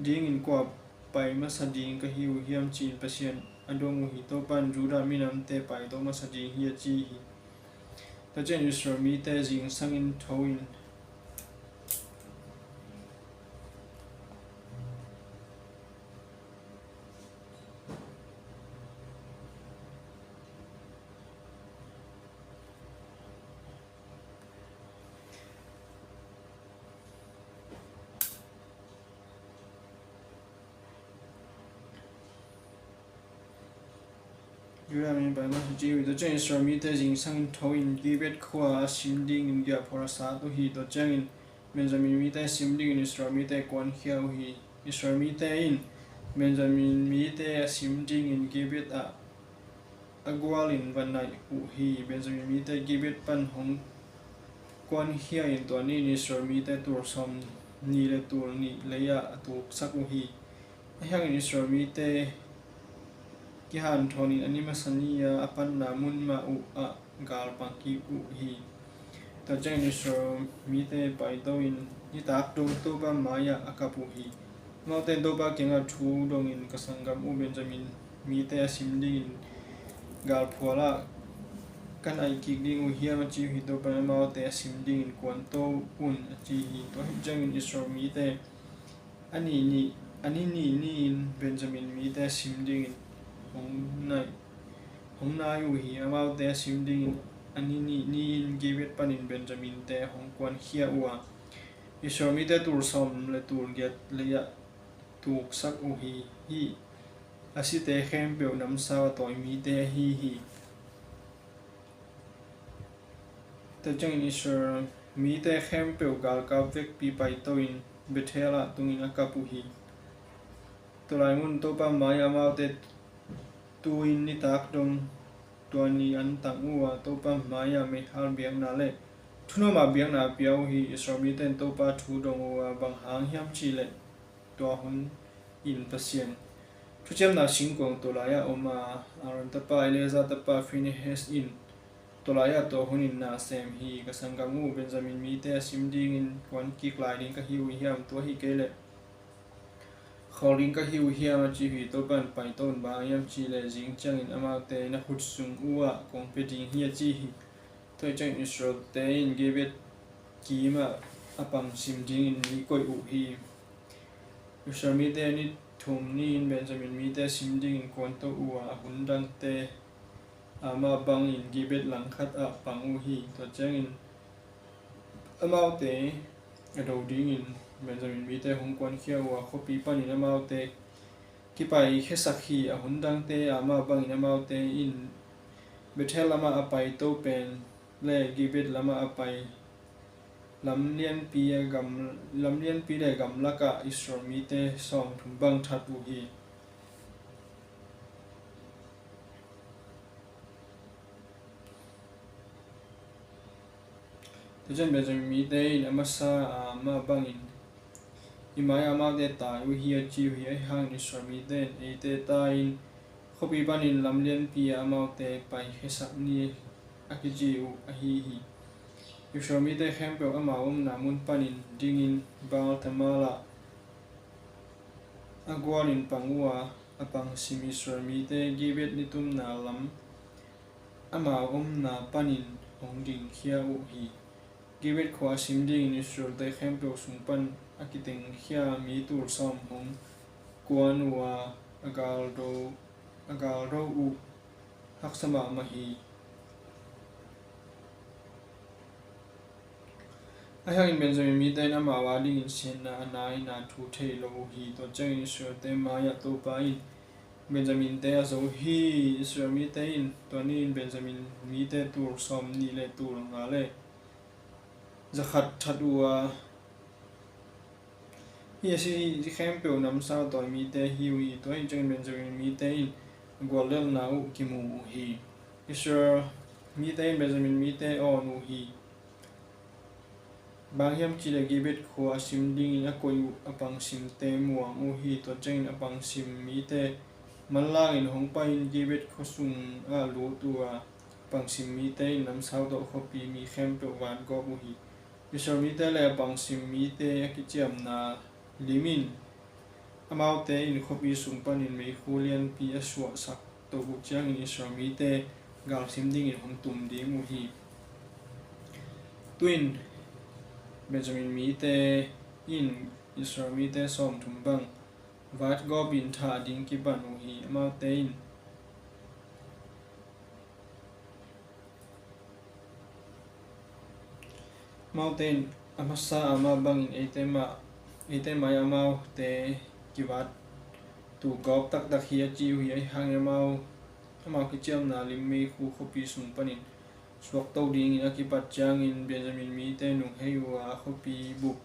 dingin kua pai masa ding ka hi uh hiam, ci-in Pasian a dong uh hi. Topa in Judah minamte paito masa ding hi, a ci hi. Tua ciangin Israel mite zingsangin tho in Judah mi pai masa ci uh hi. Tua ciangin Israel mite zingsangin tho in Gibeah khua a sim dingin giahphual a sat uh hi. Tua ciangin Benjamin mite a sim dingin Israel mite kuankhia uh hi. Israel mite in Benjamin mite a sim dingin Gibeah ah a gualin va naih uh hi. Benjamin mite Gibeah pan hong kuankhia in tua ni-in Israel mite tul sawm nih le tul nih lei-ah a tuksak uh hi. Ahi hangin Israel mite kihanthawn in a ni masa ni-a a panna mun mah uh ah galpang kik uh hi. Tua ciangin Israel mite paito in nitak dong Topa mai-ah a kap uh hi. Amaute in Topa kiangah thu dongin, ka sanggam uh Benjamin mite a sim dingin galphual ah ka naih kik ding uh hiam, a ci uh hi. Topa in amaute a sim dingin kuanto un, a ci hi. Tua hi ciangin Israel mite a ni nih, a ni nih ni-in Benjamin mite a sim dingin hong nai, hong nai uh hi. Amaute a sim dingin a ni nih ni-in Gibeah panin Benjamin-te hong kuankhia uh a, Israel mite tul sawm le tul giat lei-ah tuksak uh hi. Hih a site khempeuh namsau a tawi mite ahi hi. Tua ciangin Israel mite khempeuh galkap vekpi paito in Bethel ah tungin a kap uh hi. Tua lai mun Topa mai-ah amaute tu-in nitak dong tua ni an tang uh a, Topa mai-ah meihal biakna le thunuam ah biakna a pia uh hi. Israel mite in Topa thu dong uh a, bang hang hiam cih leh tua hun in Pasian thuciamna singkuang tua lai-ah om a, Aaron tapa Eleazar tapa Phinehas in tua lai-ah tua hun in na sem hi. Ka sanggam uh Benjamin mite a sim dingin kuan kik lai ding ka hi uh hiam? Tua hi kei leh khawl ding ka hi uh hiam, a ci uh hi. Topa in, paito un, bang hang hiam cih leh zing ciangin amaute na khut sung uh ah kong pia ding hi, a ci hi. Tua ciangin Israel-te in Gibeah kim ah a pang sim dingin mi koih uh hi. Israel mite ni thum ni-in Benjamin mite sim dingin kuanto uh a, a hun dangte amah bangin Gibet langkhat ah pang uh hi. Tua ciangin amaute a do dingin Benjamin mite hong kuankhia uh a, khuapi panin amaute kipaikhiasak hi. A hun dangte amah bangin amaute in Bethel lamah a paito pen le Gibet lamah a pai lam lianpi a gam, lam lianpi le gamlakah Israel mite sawmthum bang that uh hi. Tua ciang Benjamin mite in a masa a amah bangin i mai-ah amaute tai uh hi, a ci uh hi. Ahi hangin Israel mite in eite tai-in khuapi panin lam lianpi ah amaute paikhiasak ni a kici uh ahi hi. Israel mite khempeuh amau omna mun panin dingin Baal-tamar ah a gualin pang uh a, a pang sim Israel mite Gibet nitumna lam amau omna panin hong dingkhia uh hi. Gibet khua a sim dingin Israelte khempeuh sung pan a kitengkhia mi tul sawm hong kuan uh a, a galdo, a galdo uh haksa mahmah hi. Ahi hangin Benjamin mite in amau adingin siatna a na-in a thu thei lo uh hi. Tua ciangin Israelte mai-ah Topa in Benjaminte a zo hi. Israel mite in tua ni-in Benjamin mite tul sawm nih le tul nga le za khat that uh a, hih a si khempeuh namsau tawi mite hi uh hi. Tua ahih ciangin Benjamin mite in a guallelhna uh kimu uh hi. Israel mite in Benjamin mite awn uh hi. Bang hiam cihleh Gibet khua a sim dingin a koih uh a pangsimte muang uh hi. Tua ciangin a pangsim mite manlangin hong pai-in Gibet khua sungah lut uh a, a pangsim mite in namsau tawh khuapi mi khempeuh vatgawp uh hi. Israel mite le a pangsim mite a kiciamna lim in amaute in khuapi sung panin meikhu lianpi a suahsak toh uh ciangin Israel mite galsim dingin hong tum ding uh hi. Tu-in Benjamin mite in Israel mite sawmthum bang vatgawpin thah ding kipan uh hi. Amaute in Amaute in a masa amah bangin eite mah, eite mai amaute kivat tu gawp taktak hi a ci uh hi. Ahi hangin amau, amau kiciamna lim meikhu khuapi sung panin suakto dingin a kipat ciangin Benjamin mite nunghei uh a, khuapi bup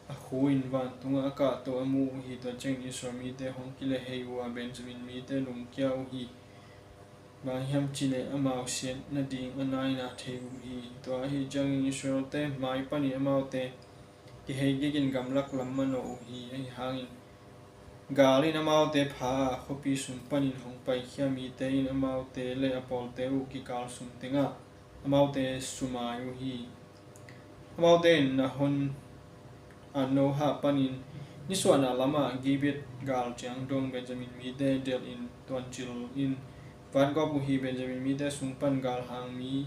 a khu in vantungah a kahto a mu uh hi. Tua ciangin Israel mite hong kilehhei uh a, Benjamin mite lungkia uh hi. Bang hiam cihleh amau siat nading a na-in a thei uh hi. Tua ahih ciangin Israelte mai panin amaute kihei kikin gamlak lam manawh uh hi. Ahi hangin gal in amaute pha a, khuapi sung panin hong paikhia mite in amaute le a pawlte uh kikal sung tengah amaute sumai uh hi. Amaute in Nahon, a, Noha panin nisuahna lamah Gibet gal ciang dong Benjamin mite delhin tuancil in vatgawp uh hi. Benjamin mite sung pan galhang mi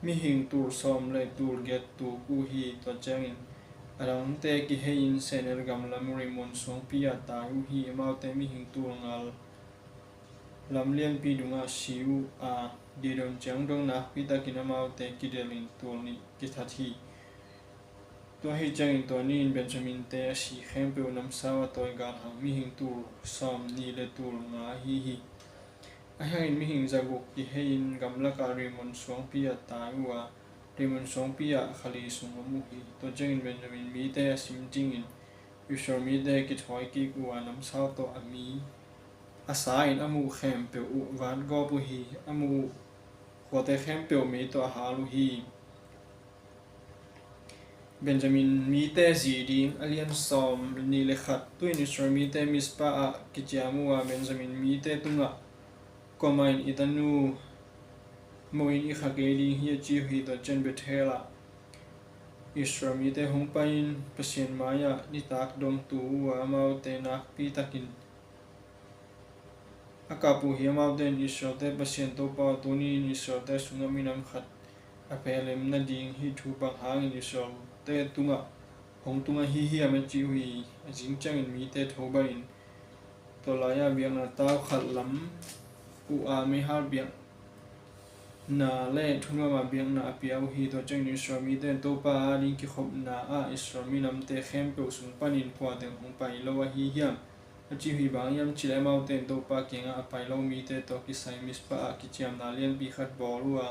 mihing tul sawm le tul giat tuk uh hi. Tua ciangin a dangte kihei-in Senir gam lam Rimmon suangpi ah tai uh hi. Amaute mihing tul nga lam lianpi dungah si uh a, Gideon ciang dong nakpi takin amaute kidelhin tul nih kithat hi. Tua ahih ciangin tua ni-in Benjamin-te a si khempeuh namsau a tawi galhang mihing tul sawm nih le tul nga ahi hi. Ahi hangin mihing za guk kihei-in gamlakah Rimmon suangpi ah tai uh a, Rimmon suangpi ah kha li sung om uh hi. Tua ciangin Benjamin mite a sim dingin Israel mite kithawi kik uh a, namsau tawh a mi a sa-in a muh khempeuh uh vatgawp uh hi. A muh uh khuate khempeuh mei tawh a hal uh hi. Benjamin mite zi ding a lian sawm nih le khat. Tu-in Israel mite Mizpah ah kiciam uh a, Benjamin mite tungah, "Kuamah in i tanu mohin i kha kei ding hi?" a ci uh hi. Tua ciang Bethel ah Israel mite hong pai-in Pasian mai-ah nitak dong tu uh a, amaute nakpi takin a kap uh hi. Amaute in, "Israel-te Pasian Topa aw, tuni-in Israel-te sungah minam khat a phehlem nading hih thu bang hangin Israel-te tungah hong tung ahi hiam a ci uh hi. A zing ciangin mite tho bahin tua lai-ah biakna tau khat lam uh a meihal biakna le thunuama biakna a pia uh hi. Tua ciangin Israel mite in Topa ading kikhopna ah Israel minamte khempeuh sung panin kua teng hong pai lo ahi hiam a ci uh hi. Bang hiam cih leh amaute in Topa kiangah a pai lo mite tawh kisai Mizpah ah kiciamna lianpi khat bawl uh a,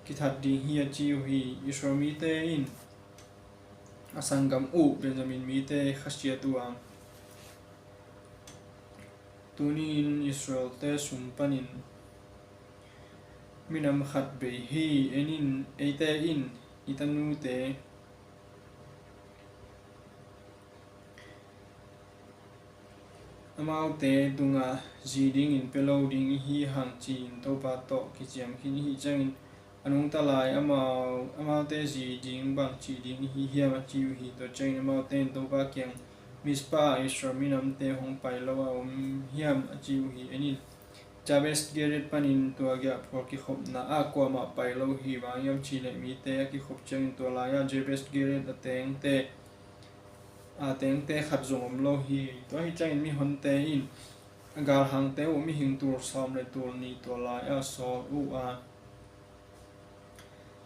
kithat ding hi a ci uh hi. Israel mite in a sanggam uh Benjamin mite khasiat uh a, tuni-in Israel-te sung panin minam khat bei hi. En in, eite in i tanute amaute tungah zi dingin pia lo ding ihi hang, ci-in Topa tawh kiciam khin i hih ciangin, a nungta lai amau, amaute zi ding bang cih ding ihi hiam a ci uh hi. Tua ciangin amaute in Topa kiang Mizpah ah Israel minamte hong pai lo a om hiam a ci uh hi. En in, Jabes Gilead panin tua giahphual kikhopna ah kuamah pai lo hi. Bang hiam cih leh mite a kikhop ciangin tua lai-ah Jabes Gilead a tengte a tengte khat zong om lo hi. Tua ahih ciangin mihonte in a galhangte uh mihing tul sawm le tul nih tua lai-ah sawl uh a,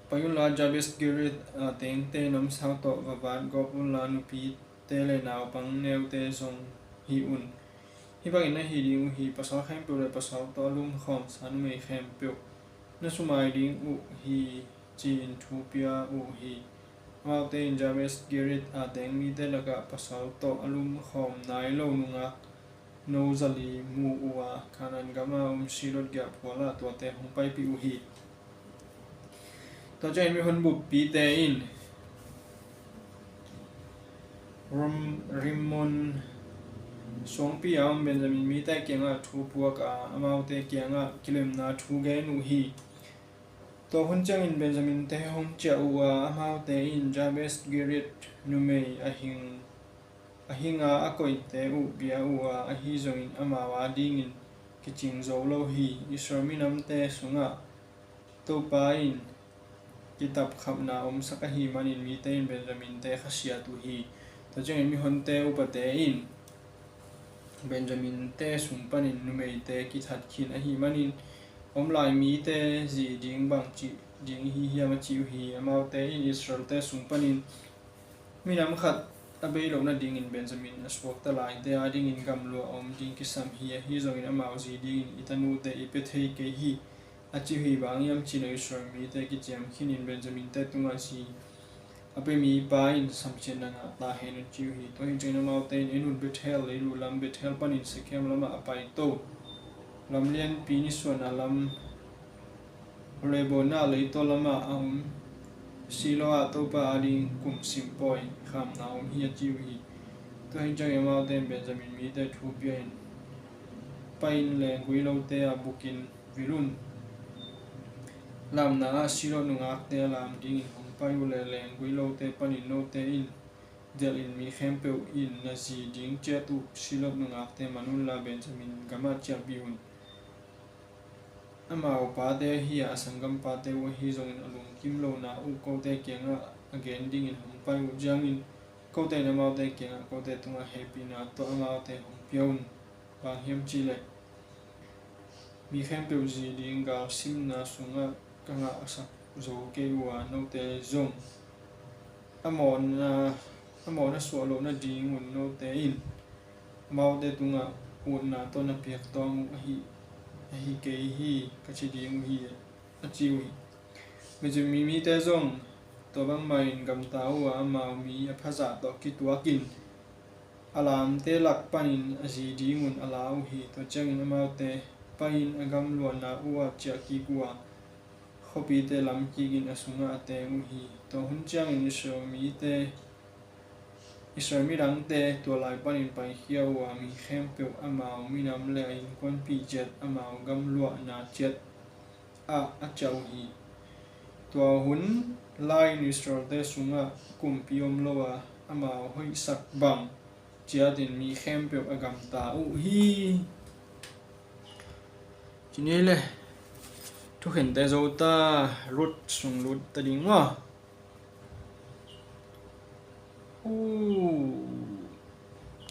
pai unla, Jabes Gilead a tengte namsau tawh va vat gawp unla, nupite le naupang neute zong hih un. Hih bangin na hi ding uh hi. Pasal khempeuh le pasal tawh a lumkhawmsa numei khempeuh na sumai ding uh hi, ci-in thu pia uh hi. Amaute in Jabes Gilead a teng mite lakah pasal tawh a lumkhawm nai lo nungak no zali mu uh a, Kanaan gama om Silot giahphual ah tuate hong paipih uh hi. Tua ciangin mihon buppite in Rim-, Rimmon suangpi a om Benjamin mite kiangah thu puak a, amaute kiangah kilemna thu gen uh hi. Tua hun ciangin Benjamin-te hong ciah uh a, amaute in Jabes Gilead numei a hing, a hing a, a koihte uh bia uh a, ahi zongin amau adingin kicing zo lo hi. Israel minamte sungah Topa in kitapkhapna omsak ahih manin mite in Benjamin-te khasiat uh hi. Tua ciangin mihonte upate in Benjamin-te sung panin numeite kithat khin ahih manin, a om lai mite zi ding bang cih ding ihi hiam a ci uh hi. Amaute in Israel-te sung panin minam khat a bei loh nadingin Benjamin a suakta laite adingin gamluah a om ding kisam hi. Ahi zongin amau zi dingin i tanute i pia thei kei hi, a ci uh hi. Bang hiam cih leh Israel mite kiciam khinin Benjamin-te tungah zi a pia mipa in samsiatna ngah ta hen, a ci uh hi. Tua hi ciangin amaute in, en un, Bethel leilu lam, Bethel panin Shekhem lamah a pai to, lam lianpi nisuahna lam Lebona leitaw lamah a om Shiloh ah Topa ading kum simpawi khamna om hi, a ci uh hi. Tua hi ciangin amaute in Benjamin mite thu pia in, pai in, leenggui lote ah bukin vil un. Lamna ah Shiloh nungakte a lam dingin hong pai uh leh, leenggui lote panin note in delhin mi khempeuh in na zi ding ciat uh Shiloh nungakte man unla Benjamin gamah ciahpih un. Amau pate ahi a, a sanggampate uh ahi zongin a lungkim lohna uh kote kiangah a gen dingin hong pai uh ciangin, kote in amaute kiangah kote tungah hehpihna tawh amaute hong pia un. Bang hiam cih leh mi khempeuh zi ding galsimna sungah ka ngahsak zo kei uh a, note zong a mawhna, a mawhna suah loh nadingun note in amaute tungah utna tawh na piak tawng uh ahi, ahi kei hi, ka ci ding uh hi, a ci uh hi. Benjamin mite zong tua bangmah in gamta uh a, amau mi a phazah tawh kituakin a lamte lak panin a zi dingun a la uh hi. Tua ciangin amaute pai-in a gamluahna uhah ciah kik uh a, khuapite lam kikin a sungah a teng uh hi. Tua hun ciangin Israel mite, Israel midangte tua lai panin paikhia uh a, mi khempeuh amau minam le a innkuanpih ciat amau gamluahna ciat ah a ciah uh hi. Tua hun lai-in Israelte sungah kumpi om lo a, amau hoihsak bang ciatin mi khempeuh a gamta uh hi. Cih ni le Thukhente zo ta, Ruth sung lut ta ding maw. Uh.